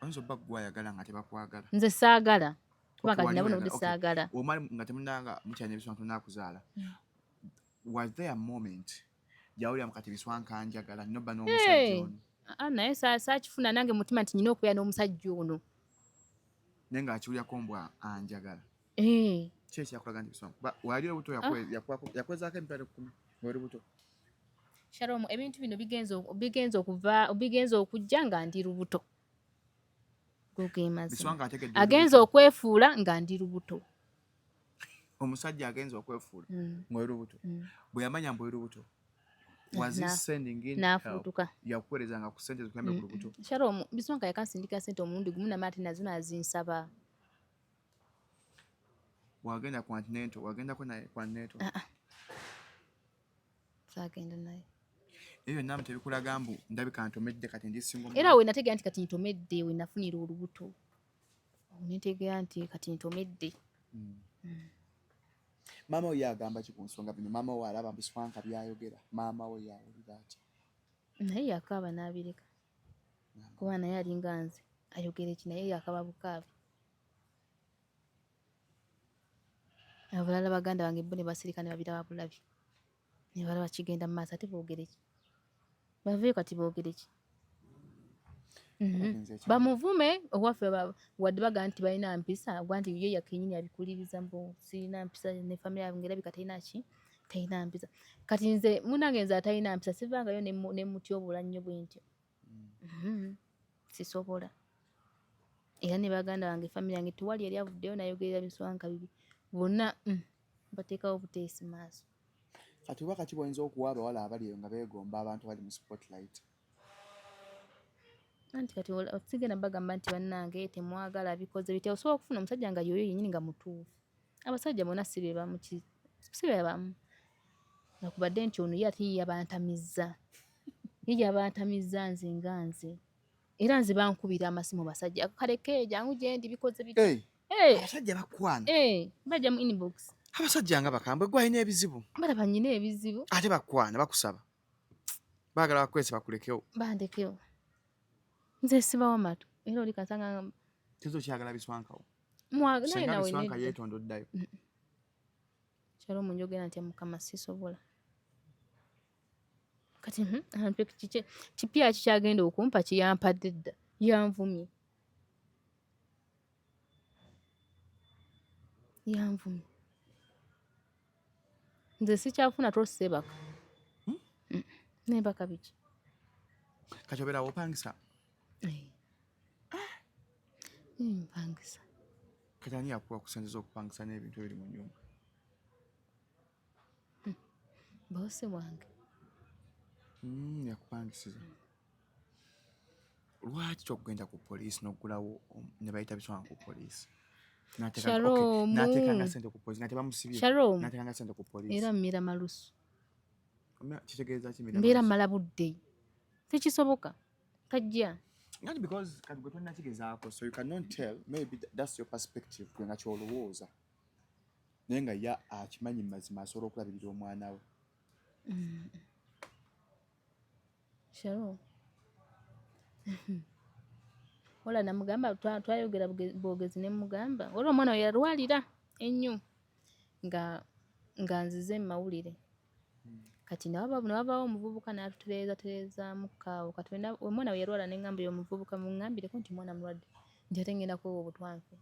Oyinza obba gwayagala nga tebakwagala.
Nze saagala, kuba kati nabo nobudde saagala.
Omali nga temunanga mukyanya Biswanka tonakuzaala, was there a moment gyawuliramu kati Biswanka njagala nobba n'omusajja ono?
Ah, naye saakifuna nange mutima nti nyina okubeera n'omusajja ono.
Naye ng'akiwulyako mbwa anjagala.
Eh.
Ki ekyakulaga nti Biswanka wali olubuto yakwezaako 100,000 ng'oli lubuto?
Shalom, ebintu bino bigenza okuva, bigenza okujja nga ndi lubuto. Gogemazi agenza okwefuula nga ndi lubuto.
Omusajja agenza okwefuula ng'oli lubuto. Bwe yamanya mbu oli lubuto, was he sending in?
N'afuutuka.
Yakuweerezanga ku ssente zikuyambe ku lubuto?
Shalom, Biswanka yakansindika ssente omulundi gumu, namala ate nazo nazinsaba.
Wagenda ku antenatal? Wagendako naye ku antenatal?
Ah, ah. Saagenda naye.
Ebyo byonna tebikulaga mbu ndabika ntomedde, kati ndi single?
Era we nategeera nti kati ntomedde, we nafunira olubuto nentegeera nti kati ntomedde.
Maama we yagamba ki ku nsonga bino? Maama we alaba Biswanka byayogera, maama we yawulira atya?
Naye yakaaba n'abireka, kuba naye alinga nze, ayogera eki, naye yakaba bukaabi. Abalala baganda bange bo ne basirika ne babiraba bulabi, ne balaba kigenda mu maaso, ate boogere ki? Baveeyo kati boogere ki? Bamuvume owaffe, wadde baga nti balina mpisa, gwa nti ye yakenyini abikuliriza mbu sirina mpisa ne family yange erabika terina ki, terina mpisa. Kati nze munange, nze atalina mpisa sivangayo ne mutyoboola nnyo bwe ntyo. Sisobola. Era ne baganda bange, family yange, tewali yali avuddeyo nayogerera Biswanka bibi. Bonna bateekawo buteesi maaso.
Kati oba kaki bwoyinza okuwa abawala abali eyo nga beegomba abantu abali mu spotlight?
Anti kati sigenda bagamba nti bannange temwagala bikoze bitya. Osobola okufuna omusajja nga yoyo yennyini nga mutuufu. Abasajja bonna si be bamu, si be bamu. Nakubadde nti ono ye ate ye yabantamizza, ye yabantamizza nze nga nze. Era nze bankubira amasimu basajja, kaleke jangu gyendi bikoze bitya.
Hey, abasajja bakwana?
Eh, bajja mu inbox.
Abasajja nga bakambwe, gwe alina ebizibu.
Balaba nnyina ebizibu.
Ate bakwana, bakusaba, baagala bakwese bakulekewo.
Bandekewo. Nze sibawa matu. Era oli kansanga
Tezo kyagala Biswankawo?
Naye
Senga
nawe
Biswanka
nedda.
yeetonda oddayo?
Kyalo munjogera nti Mukama sisobola. Kati ampe kiki kipya kikyagenda okumpa kiyampadde dda, yanvumye. Yanvumye. Nze sikyafuna tulo, seebaka. Neebaka biki?
Kati obeera wopangisa?
Eh. Mpangisa.
Kati ani yakuwa ku ssente z'okupangisa n'ebintu ebiri mu nnyumba?
Boss wange.
Yakupangisiza. Lwaki kyokugenda ku poliisi n'oggulawo ne bayita Biswanka ku poliisi?
Shalom.
N'ateekanga ssente ku poliisi nga tebamusibye?
Shalom.
N'ateekanga ssente ku poliisi.
Era mmira malusu.
Kitegeeza ki mmira
Mbeera
malusu?
mmala budde. Tekisoboka. Tajja.
Not because kati gwe tonnakigezaako, so you cannot tell. Maybe that's your perspective, gwe nga kyolowooza, naye nga ye akimanyi mu mazima asobola okulabirira omwana we.
Shalom. Wala namugamba twayogera bwogezi ne mugamba waliwo omwana we yalwalira ennyo nga nzize mu mawulire. Kati ne wabaawo omuvubuka n'atutereeza tereezaamu kaawo. Kati omwana we yalwala ne ŋŋamba oyo omuvubuka muŋŋambireko nti mwana mulwadde, nti ate ngenda kwewa obutwa nfe.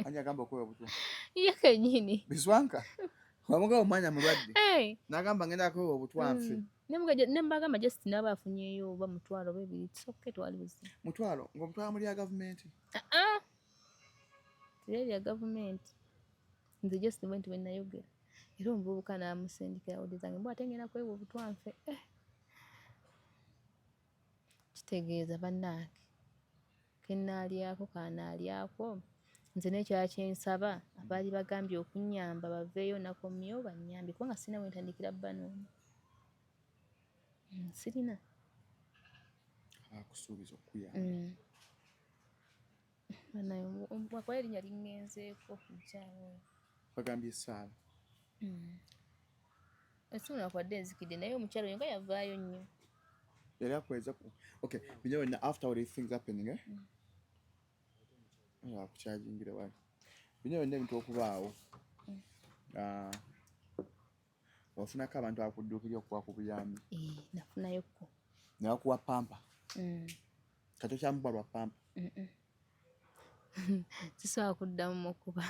Ani agamba okwewa obutwa?
Ye kennyini.
Biswanka wamugamba omwana mulwadde?
Hey.
N'agamba ngenda kwewa obutwa nfe?
Ne mbagamba just n'aba afunyeeyo oba 500 oba 20, it's okay, twali buzibu.
500 ng'omutwala mu lya gavumenti?
Ah, ah. Teri lya gavumenti. Nze just bwe nti bwe nayogera. Era omuvubuka n'amusindikira audio zange mbu ate ngenda kwewa obutwa nfe. Eh. Kitegeeza bannange kenaalyako kanaalyako. Nze n'ekirala kye nsaba, abaali bagambye okunnyamba baveeyo nakomyewo bannyambe, kubanga sirina we ntandikira banoonya. Sirina.
Akusuubiza okukuyamba.
Banaye wakuba erinnya liŋŋenzeeko omukyala oyo.
Bagambye essaala.
Esimu nakwadde enzikidde naye omukyala oyo nga yavaayo nnyo.
Yali akweza ku okay, bino byonna after all these things happening, eh? Akukyajingira wali. Bino byonna ebintu okubaawo. Ah, ofunako abantu akudduukirira okuwa ku buyambi.
Eh, nafunayokko.
Ne bakuwa pampa. Kati okyamukuba lwa pampa?
Sisobola kuddamu mukuba.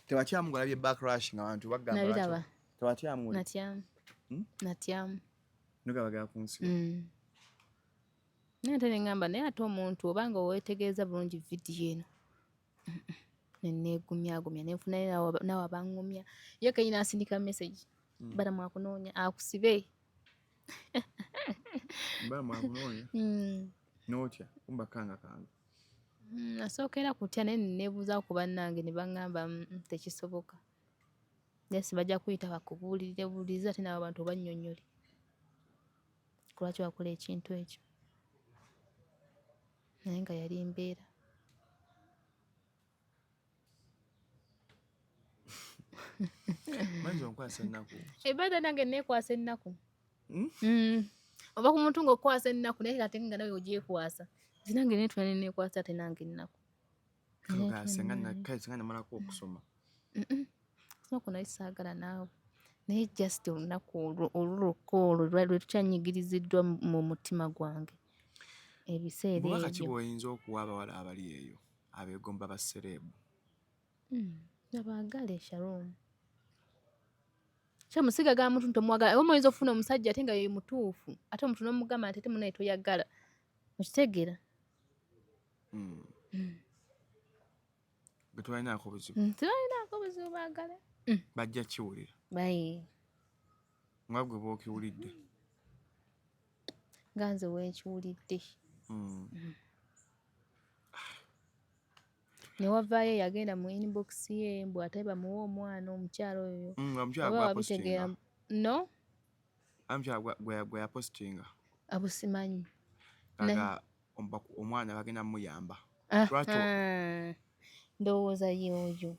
Tewatyamu ng'olabye backlash nga abantu bagamba
Nabiraba.
Tewatyamu?
Natyamu. Natyamu.
Nogabagala ku nsi.
Naye ate ne ŋŋamba naye ate omuntu obanga weetegereza bulungi vidiyo eno. Ne neegumyagumya ne nfunayo naawe abaŋŋumya. Ye kennyini asindika message. Balamu akunoonya akusibe.
Balamu akunoonya? N'otya kumba kanga kanga.
Nasookera kutya naye ne neebuuzaako ku bannange ne baŋŋamba tekisoboka. Naye si bajja kuyita bakubuulirire buulirize ate naawe abantu obannyonnyole lwaki wakola ekintu ekyo. Naye nga yali mbeera.
Manzi onkwasa ennaku.
Ebadde nange neekwasa ennaku. Oba ku muntu ng'okwasa ennaku naye ate nga nawe ogyekwasa. Nze nange neetula ne neekwasa ate nange ennaku.
Kale singa namalako okusoma.
Kusoma kuno nali saagala naawe. Naye just olunaku olwo olwo olwo lwe tukyanyigiriziddwa mu mutima gwange. Ebiseera ebyo.
Bubaka ki bw'oyinza okuwa abawala abali eyo abeegomba ba sereebu?
Nabaagale Shalom. Kyo musiga ga muntu ntomwagala. Oba oyinza okufuna omusajja ate nga ye mutuufu. Ate omuntu n'omugamba nti ate munnaye toyagala. Okitegeera?
Gwe tebalinaako buzibu.
Tebalinaako buzibu baagala.
Bajja kiwulira.
Bayi.
Nga gwe bw'okiwulidde.
Nga nze wenkiwulidde. Ne wavaayo yagenda mu inbox ye mbu ate bamuwe omwana omukyala oyo.
Omukyala gwe apostinga.
No?
Omukyala gwe yapostinga.
Abo simanyi.
Nga omwana bagenda muyamba.
Ndowooza y'oyo.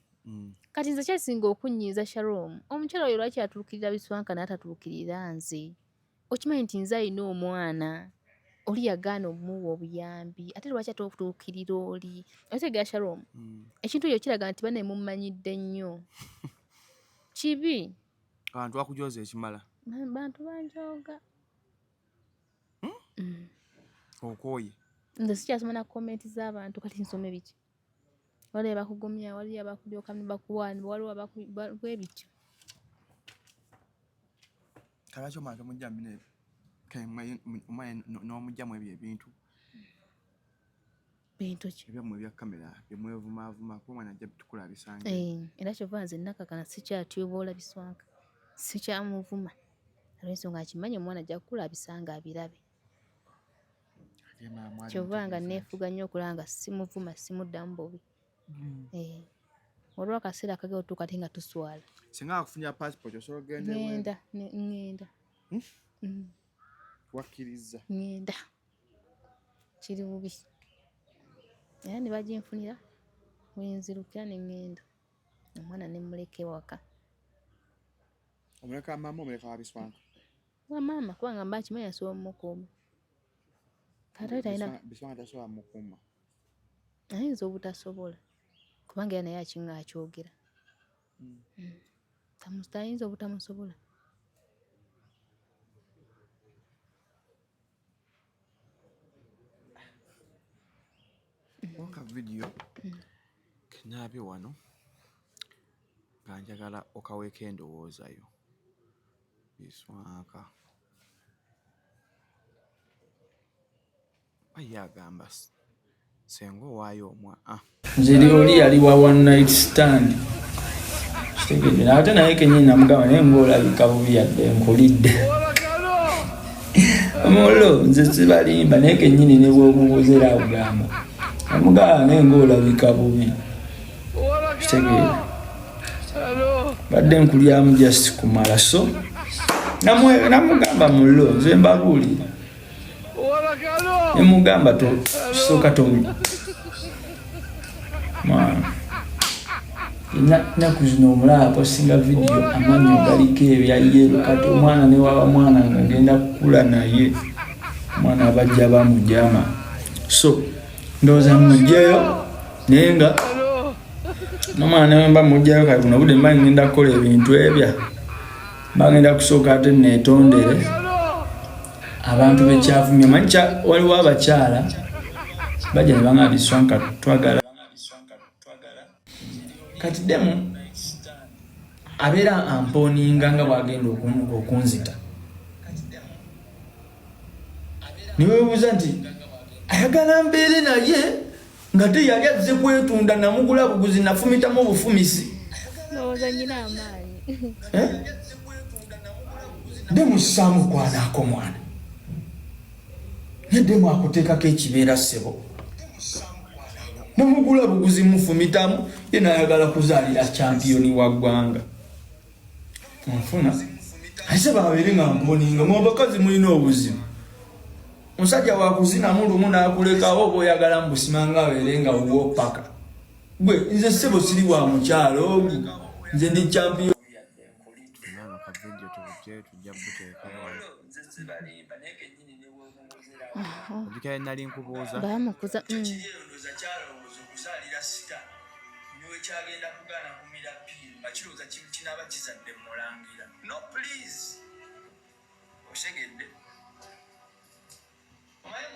Kati nze kyasinga okunnyiiza Shalom. Omukyala oyo lwaki atuukirira Biswanka n'atatuukirira nze? Okimanyi nti nze alina omwana. Oli yagaana omuwa obuyambi ate lwaki ate okutuukirira oli? Otegeera Shalom? Ekintu ekyo kiraga nti banne mummanyidde nnyo. Kibi.
Abantu bakujooza ekimala.
Bantu banjooga.
Okooye.
Nze sikyasoma na komenti z'abantu kati nsome biki? Waliwo abakugumya, waliwo abakulyoka ne bakuwa, waliwo bwe bityo.
Lwaki omwana tomugyamu bino ebyo? Omwana n'omugyamu ebyo ebintu.
Bintu ki?
Ebyammwe ebya kamera bye mwevumaavuma kuba omwana ajja tukula abisange.
Era kyova nze nakakana sikyatyoboola Biswanka. Sikyamuvuma. Olw'ensonga nkimanyi omwana ajja kukula abisange abirabe. Kyova nga neefuga nnyo okulaba nga simuvuma simuddamu bubi. Waliwo akaseera akagenda otuuka ate nga tuswala.
Singa akufunira passport osobola okugenda ebweru?
Ŋŋenda.
Wakkirizza?
Ŋŋenda. Kiri bubi. Era ne baginfunira we nzirukira ne ŋŋenda. Omwana ne mmuleka ewaka.
Omuleka maama omuleka wa Biswanka?
Wa maama kubanga mba nkimanyi asobola ommukuuma. Ate talina
Biswanka tasobola mmukuuma.
Ayinza obutasobola kubanga era naye akinga akyogera. Tayinza obutamusobola.
Waka vidiyo kenaabye wano nga njagala okaweeko endowooza yo. Biswanka. Ye agamba senga owaayo omwana.
Nze oli yali wa one night stand. Kitegedde ate naye kennyini namugamba naye ng'olabika bubi yadde nkulidde. Omulo nze sibalimba naye kennyini ne bw'omubuuza era akugamba. Amugamba naye ng'olabika bubi. Kitegeera. Badde nkulyamu just kumala so namugamba mulo nze mbabuulira. Nemugamba kisooka to mwana ennaku zino omulaba apostinga vidiyo amannyo galiko ebya yero. Kati omwana newaba mwana nga genda kukula naye omwana abajja bamujama, so ndowooza mugjeyo, naye nga nomwana newemba mugjayo kati buno budde mba ngenda kukola ebintu ebya bagenda kusooka ate netondere abantu bekyavumye. Manyi waliwo abakyala bajja ne banga biswanka twagala kati demu abeera amponinga nga bwagenda okunzita, niwebuuza nti ayagala mbeere naye nga te yali azze kwetunda, namugula buguzi, nafumitamu obufumisi.
Ndowooza nyina amaanyi.
Eh? Demu saamukwanaako mwana, naye demu akuteekako ekibeera ssebo, namugula buguzi, mufumitamu, ye nayagala kuzaalira champiyoni wa ggwanga. Nfuna ase babeere nga mponinga mu abakazi mulina obuzibu. Omusajja wakuzinamu lumu n'akulekawo, oba oyagala mubusima nga abeere nga wuwo paka gwe. Nze ssebo siri wa mukyalo ogu, nze ndi champion.
Nanga ka video tubujje, tujja buteekawo. Ojjukira nali nkubuuza
Bamukuza.
Okuzaalira sita niwekyagenda kugaana kumira piiru nga kirowooza kinaaba kizadde mulangira. No, please, osegedde omanyi.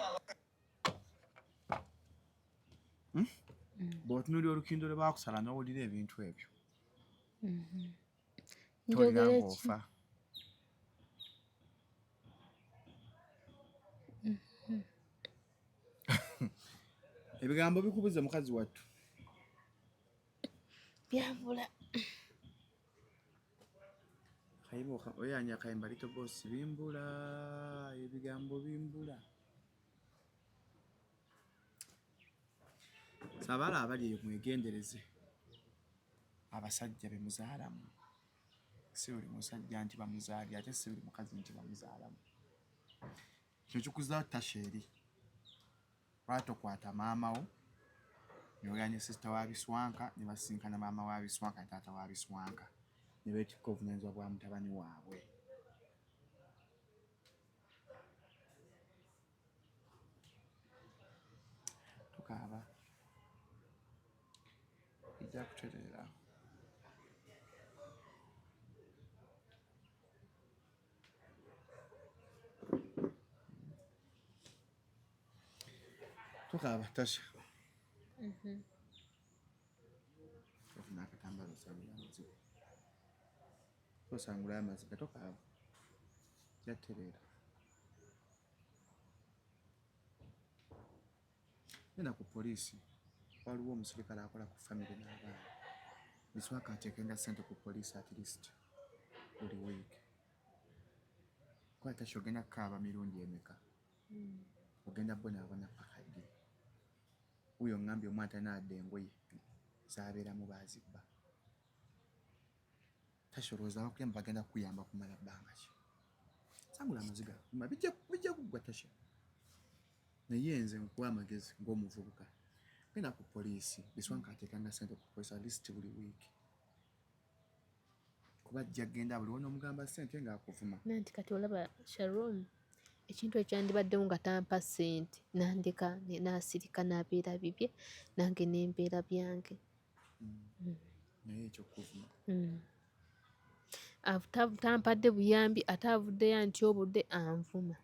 Bw'otunuulira olukindo lwe baakusala n'owulira ebintu ebyo, tolira
Njogere ki?
ng'ofa. Ebigambo bikubuze, mukazi wattu.
Byambula.
Kayimba oyanya akayimba Little Boss, bimbula, ebigambo bimbula. Sabaala abali eyo, mwegendereze abasajja be muzaalamu. Si buli musajja nti bamuzaalira, ate si buli mukazi nti bamuzaalamu. Kino kikuza Tasha eri lwaki tokwata maama wo noganye sister wa Biswanka ne basinkana maama wa Biswanka ne taata wa Biswanka ne beetikka obuvunaanyizibwa bwa mutabani waabwe. Tukaaba, ejja kutereera. Tukaaba, Tasha. Ofuna akatambalo osangula amaziga, osangula amaziga. Tokaaba, jatereera. Genda ku poliisi, waliwo omusirikale akola ku famire n'abaana. Biswaka ateekenga ssente ku poliisi at least buli wiiki. Kuba Tasha, ogenda kukaaba mirundi emeka? Ogenda bonaabona paka ddi? Wuuyo ŋŋambye omwana talina adda, engoye z'abeeramu baazibba. Tasha, olowooza abakuyamba bagenda kukuyamba kumala bbanga ki? Sangula amaziga, bijja kuggwa, Tasha. Naye nze nkuwa amagezi ng'omuvubuka, genda ku poliisi. Biswanka ateekanga ssente ku poliisi at least buli wiiki, kuba ajja kgenda buli w'onoomugamba ssente ng'akuvuma.
Nanti kati olaba Sharon, ekintu ekyandibaddewo nga tampa ssente, nandeka n'asirika n'abeera bibye, nange nembeera byange.
Naye ekyokuvuma.
Tampadde buyambi, ate avuddeyo antyobudde, anvuma.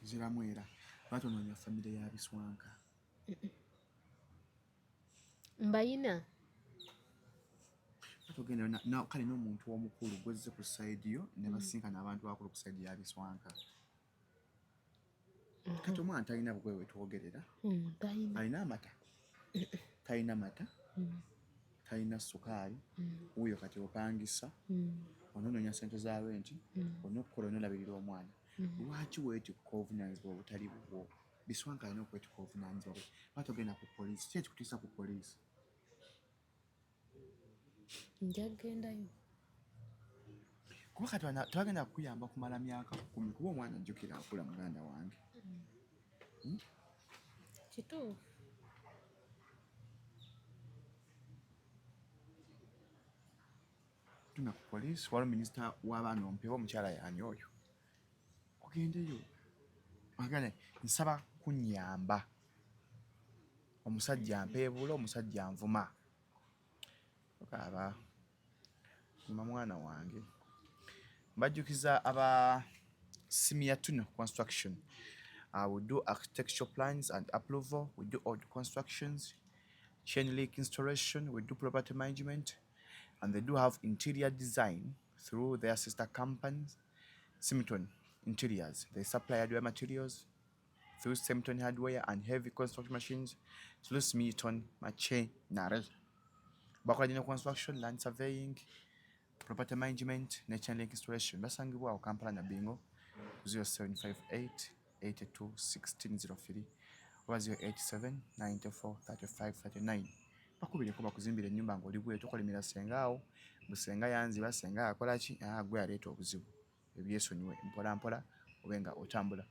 Ziramu era lwaki onoonya famire ya Biswanka?
Mbayina.
Lwaki ogenda kale n'omuntu omukulu gwezze ku side yo ne basinkana abantu abakulu ku side ya Biswanka? Kati omwana talina bugwe wetwogerera.
Talina.
Alina amata? Talina mata, talina sukaali. Wuuyo kati opangisa, ononoonya sente za renti, olina okukola, onolabirira omwana. Lwaki weetikka obuvunaanyizibwa obutali bubwo? Biswanka alina okwetikka obuvunaanyizibwa bwe. Lwaki ogenda ku poliisi? Ki ekikutiisa ku poliisi?
Nja kugendayo.
Kuba kati tebagenda kukuyamba kumala myaka 10, kuba omwana ajjukira akula, muganda wange.
Kituufu.
Tuna ku poliisi, waliwo minisita w'abaana ompewo, omukyala yaani oyo, ogendeyo agane nsaba kunnyamba, omusajja ampeebula, omusajja anvuma. Okaaba nyuma mwana wange. Mbajjukiza aba Simia Tuno Construction. We do architectural plans and approval. We do all the constructions, chain link installation. We do property management, and they do have interior design through their sister companies, Simton Interiors. They supply hardware materials through Simton Hardware and heavy construction machines through Smiton Machinery. Bakola general construction, land surveying, property management ne chain link installation. Basangibwa awo Kampala Nabingo ku 0758 82 1603 oba 087 94 35 39. Bakubireko bakuzimbira ennyumba ng'oli bweru, tokolimira senga awo busenga yanziba, senga yakola ki, gwe aleeta obuzibu. Ebyesonyiwe mpola mpola obe nga otambula.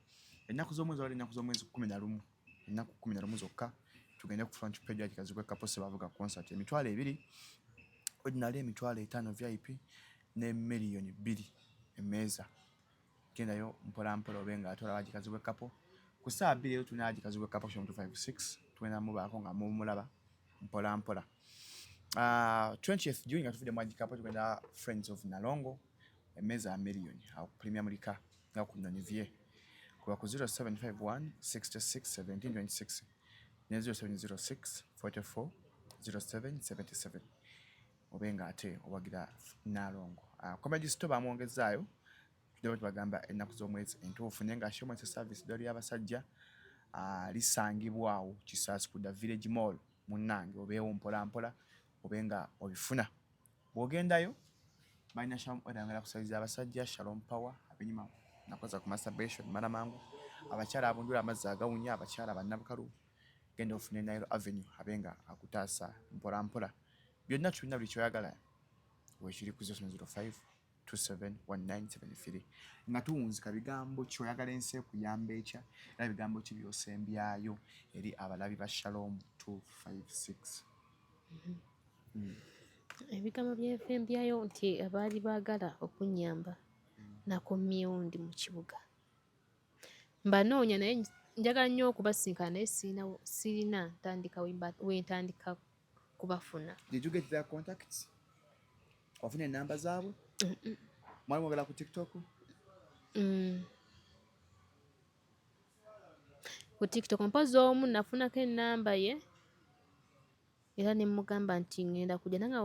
Ennaku z'omwezi, wali ennaku z'omwezi 11, ennaku 11 zokka tugende ku front page ya Kazibwe Kapo Ssebavuga concert. 20,000 ordinary, 50,000 VIP ne 2 million emmeeza. Gendayo mpola mpola obe nga ate olaba Kazibwe Kapo ku ssaawa 2. Ero tulina Kazibwe Kapo Show 256, tugenda mubaako nga mumulaba mpola mpola. 20th June nga tuvudde mu Haji Kapo tugenda Friends of Nalongo, emmeeza ya million awo ku Premium Lika nga ku Nonivie, kuba ku 0751 66 17 26 ne 0706 44 07 77 obe nga ate owagira Nalongo. Comedy Store bamwongezaayo, tuddewo tubagamba ennaku z'omwezi entuufu, naye nga Shomwese Service ddwaliro ly'abasajja lisangibwawo Kisaasi ku The Village Mall. Munnange, obeewo mpola mpola obe nga obifuna. Bw'ogendayo balina Shalom Oil ayongera kusaliza abasajja, Shalom Power abinyuma nakoza ku masturbation mala mangu, abakyala abundula amazzi agawunya, abakyala bannabukalu genda ofune Nile Avenue abe nga akutaasa mpola mpola. Byonna tulina, buli kyoyagala wekiri ku 005 271973. Nga tuwunzika, bigambo kyoyagala ensi ekuyamba ekya, era bigambo ki byosembyayo eri abalabi ba Shalom 256?
Ebigambo byensembyayo nti abaali baagala okunnyamba, nakomyewo, ndi mu kibuga mbanoonya, naye njagala nnyo okubasinkana, naye sirina ntandika wentandika kubafuna.
Did you get their contacts? Wafuna enamba zaabwe? Mwali mwogera ku TikTok?
Ku TikTok mpozi omu nafunako enamba ye, era ne mugamba nti ŋŋenda kujja, naye nga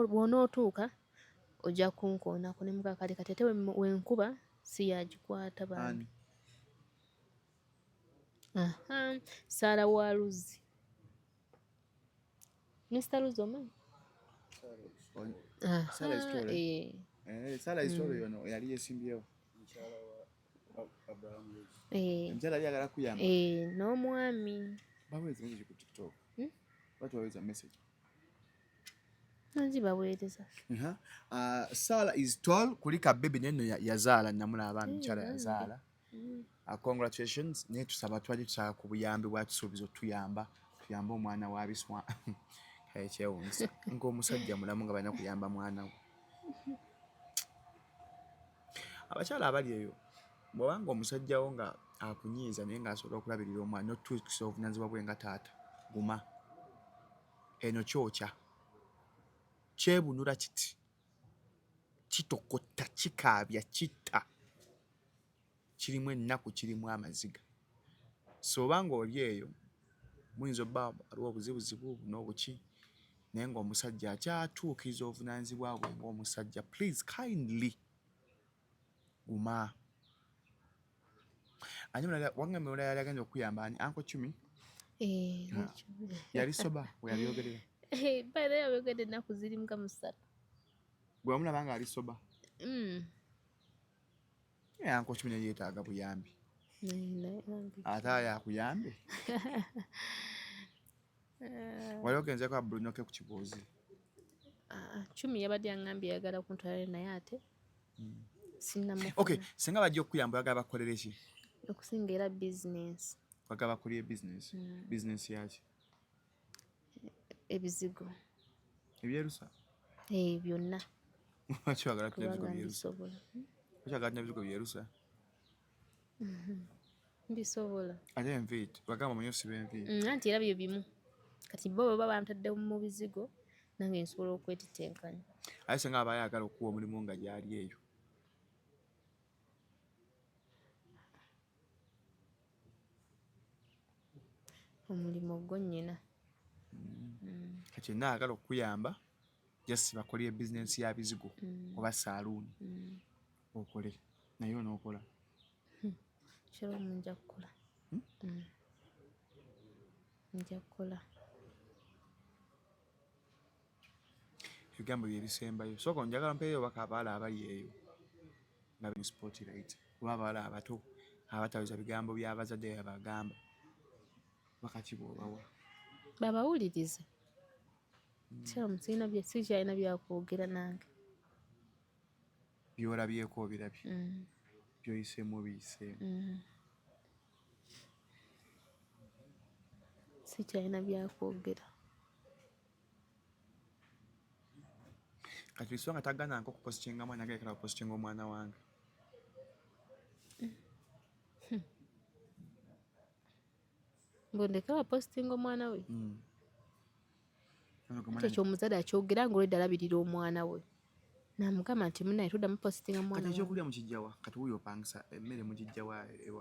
bw'onootuuka ojja kunkoonako, ne mugamba kale. Kati ate wenkuba si yagikwata bambi.
Ani?
Aha, Saara wa Luzzi, Mr Luzzi omanyi?
Sarah is tall, eh?
Eh.
Eh, Sarah is tall, yono yali yesimbyewo.
Eh,
Omukyala yali ayagala kuyamba.
Eh, n'omwami.
Baweereza message ku TikTok?
Hmm?
Lwaki baweereza message?
Nangi baweereza.
Uh-huh. Sarah is tall, kulika baby, naye nno yazaala, namulaba mukyala yazaala. Congratulations, naye tusaba, twali tusaba ku buyambi bwatusuubiza otuyamba, tuyambe omwana wa Biswa. Kale kyewuunyisa ng'omusajja mulamu nga balina kuyamba mwana we. Abakyala abali eyo, bw'obanga omusajja wo nga akunyiiza naye ng'asobola okulabirira omwana n'otuukisa obuvunaanyizibwa bwe nga taata, guma. Eno kyokya, kyebunula kiti, kitokota, kikaabya, kitta, kirimu ennaku, kirimu amaziga. So oba ng'oli eyo muyinza obba waliwo obuzibuzibu buno obuki, naye ng'omusajja akyatuukiriza obuvunaanyizibwa bwe ng'omusajja, please kindly guma. Ani mulala wangambye omulala yali agenda okukuyamba? Ani, Uncle Chumi?
Eh,
Ah. Yali soba we yabyogerera?
By the way, abyogedde ennaku ziri nga 3.
Gwe wamulaba nga ali soba?
Mm.
Naye Uncle Chumi naye yeetaaga buyambi.
Naye bambi.
Ate ayo akuyambe? Wali ogenzeko Brunoke ku Kiboozi?
Ah, Chumi yabadde yaŋŋambye ayagala kuntwalayo, naye ate Sinnamufuna.
Okay, singa bajja okukuyamba oyagala bakukolere ki?
Okusinga era bizinensi.
Oyagala bakukolere bizinensi? Bizinensi yaki?
Ebizigo.
Ebyerusa?
Eh, byonna.
Lwaki oyagala tunda ebizigo
Kubanga
byerusa?
mbisobola.
Lwaki oyagala tunda ebizigo byerusa?
Mbisobola.
Ate enviiri, bagamba omanyi osiba enviiri.
Anti era bye bimu. Kati bo bwe baba bantadde mu bizigo, nange nsobola okwetitenkanya.
Ate singa aba ayagala okuwa omulimu nga gyali eyo?
Omulimu gwo nnyina.
Kati yenna ayagala okukuyamba, just bakolere bizinensi ya bizigo oba saaluuni okole, naye onookola?
Shalom, nja kukola. Nja kukola.
Ebigambo bye ebisembayo. Sooka njagala mpeeyo obubaka abawala abali eyo nga bali mu spotlight oba abawala abato abatawuliza bigambo bya bazadde bye babagamba. Bubaka ki bw'obawa?
Babawulirize. Shalom, sirina bye, sikyalina byakwogera nange.
By'olabyeko obirabye. By'oyiseemu obiyiseemu.
Sikyalina byakwogera.
Kati Luswa nga tagaananga okupositinga mwana nange lekera okupositinga omwana wange.
Mbu ndeke apositinga omwana we? Ate ekyo omuzadde akyogera ng'olwedda alabirira omwana we. Namugamba nti munnaye toddamu positinga mwana
Kati
wange.
ekyokulya mukijja wa? Kati wuuyo opangisa emmere mugijja wa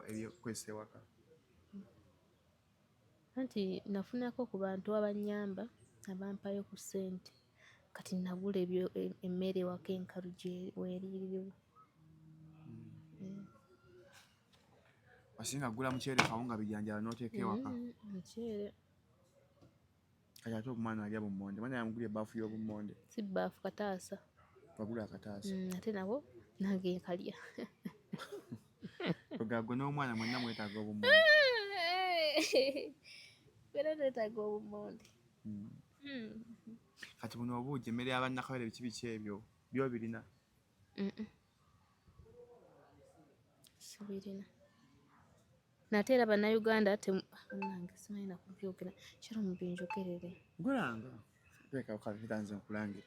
ebyokukozesa ewaka?
Anti nafunako ku bantu abannyamba abampayo ku ssente. Kati nagula emmere ewaka enkalu gye weeriiriwo.
Wasinga kugula muceere, kawunga, bijanjaalo n'oteeka ewaka.
Muceere.
Kati ate omwana alya bummonde, omwana yamugulya ebbaafu y'obummonde.
Si bbaafu, kataasa.
Wagula akataasa.
Ate nabo nange nkalya.
Ogamba gwe n'omwana mwenna mwetaaga obummonde.
Ffenna twetaaga obummonde.
Kati buno obuugi, emmere y'abannakawere biki biki ebyo byo birina?
Sibirina. Nate era bannayuganda bannange simanyi na kubyogera. Shalom binjogerere.
Gulanga. Teeka okabiira nze nkulangire.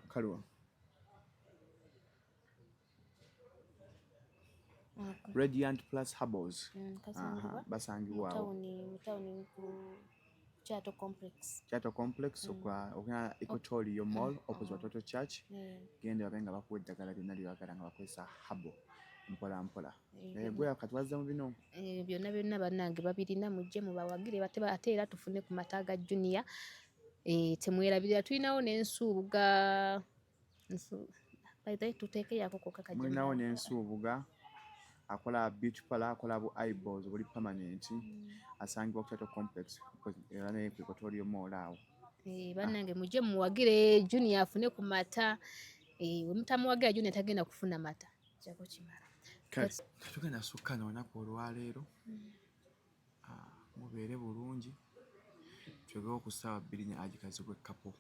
Kaluwa. Radiant Plus Herbals.
Kasangibwa
Basangibwa awo.
Mu tawuni ku Kyato Complex.
Kyato Complex okuna Equatorial Mall opposite Watoto Church. Genda babe nga bakuwa eddagala lyonna ly'oyagala nga bakozesa herbal mpola mpola. Gwe kati wazza mu bino?
Byonna byonna bannange babirina, mujje mubawagire ate era tufune ku mata ga Junior. Temwerabirira tulinawo n'ensuubuga. By the way, tuteekeyako kokka kajja.
Mulinawo n'ensuubuga akola beauty parlor, akola bu eyeballs obuli permanent, asangibwa ku Kyato Complex era naye ku Equatorial Mall awo.
Bannange mujje muwagire Junior afune ku mata. Bwe mutamuwagira Junior tagenda kufuna mata. Kijja kukimala.
Kale tugenda sukka n'olunaku olwaleero. Mubeere bulungi. Twegewo ku ssaawa 2 ne Haji Kazibwe Kapo.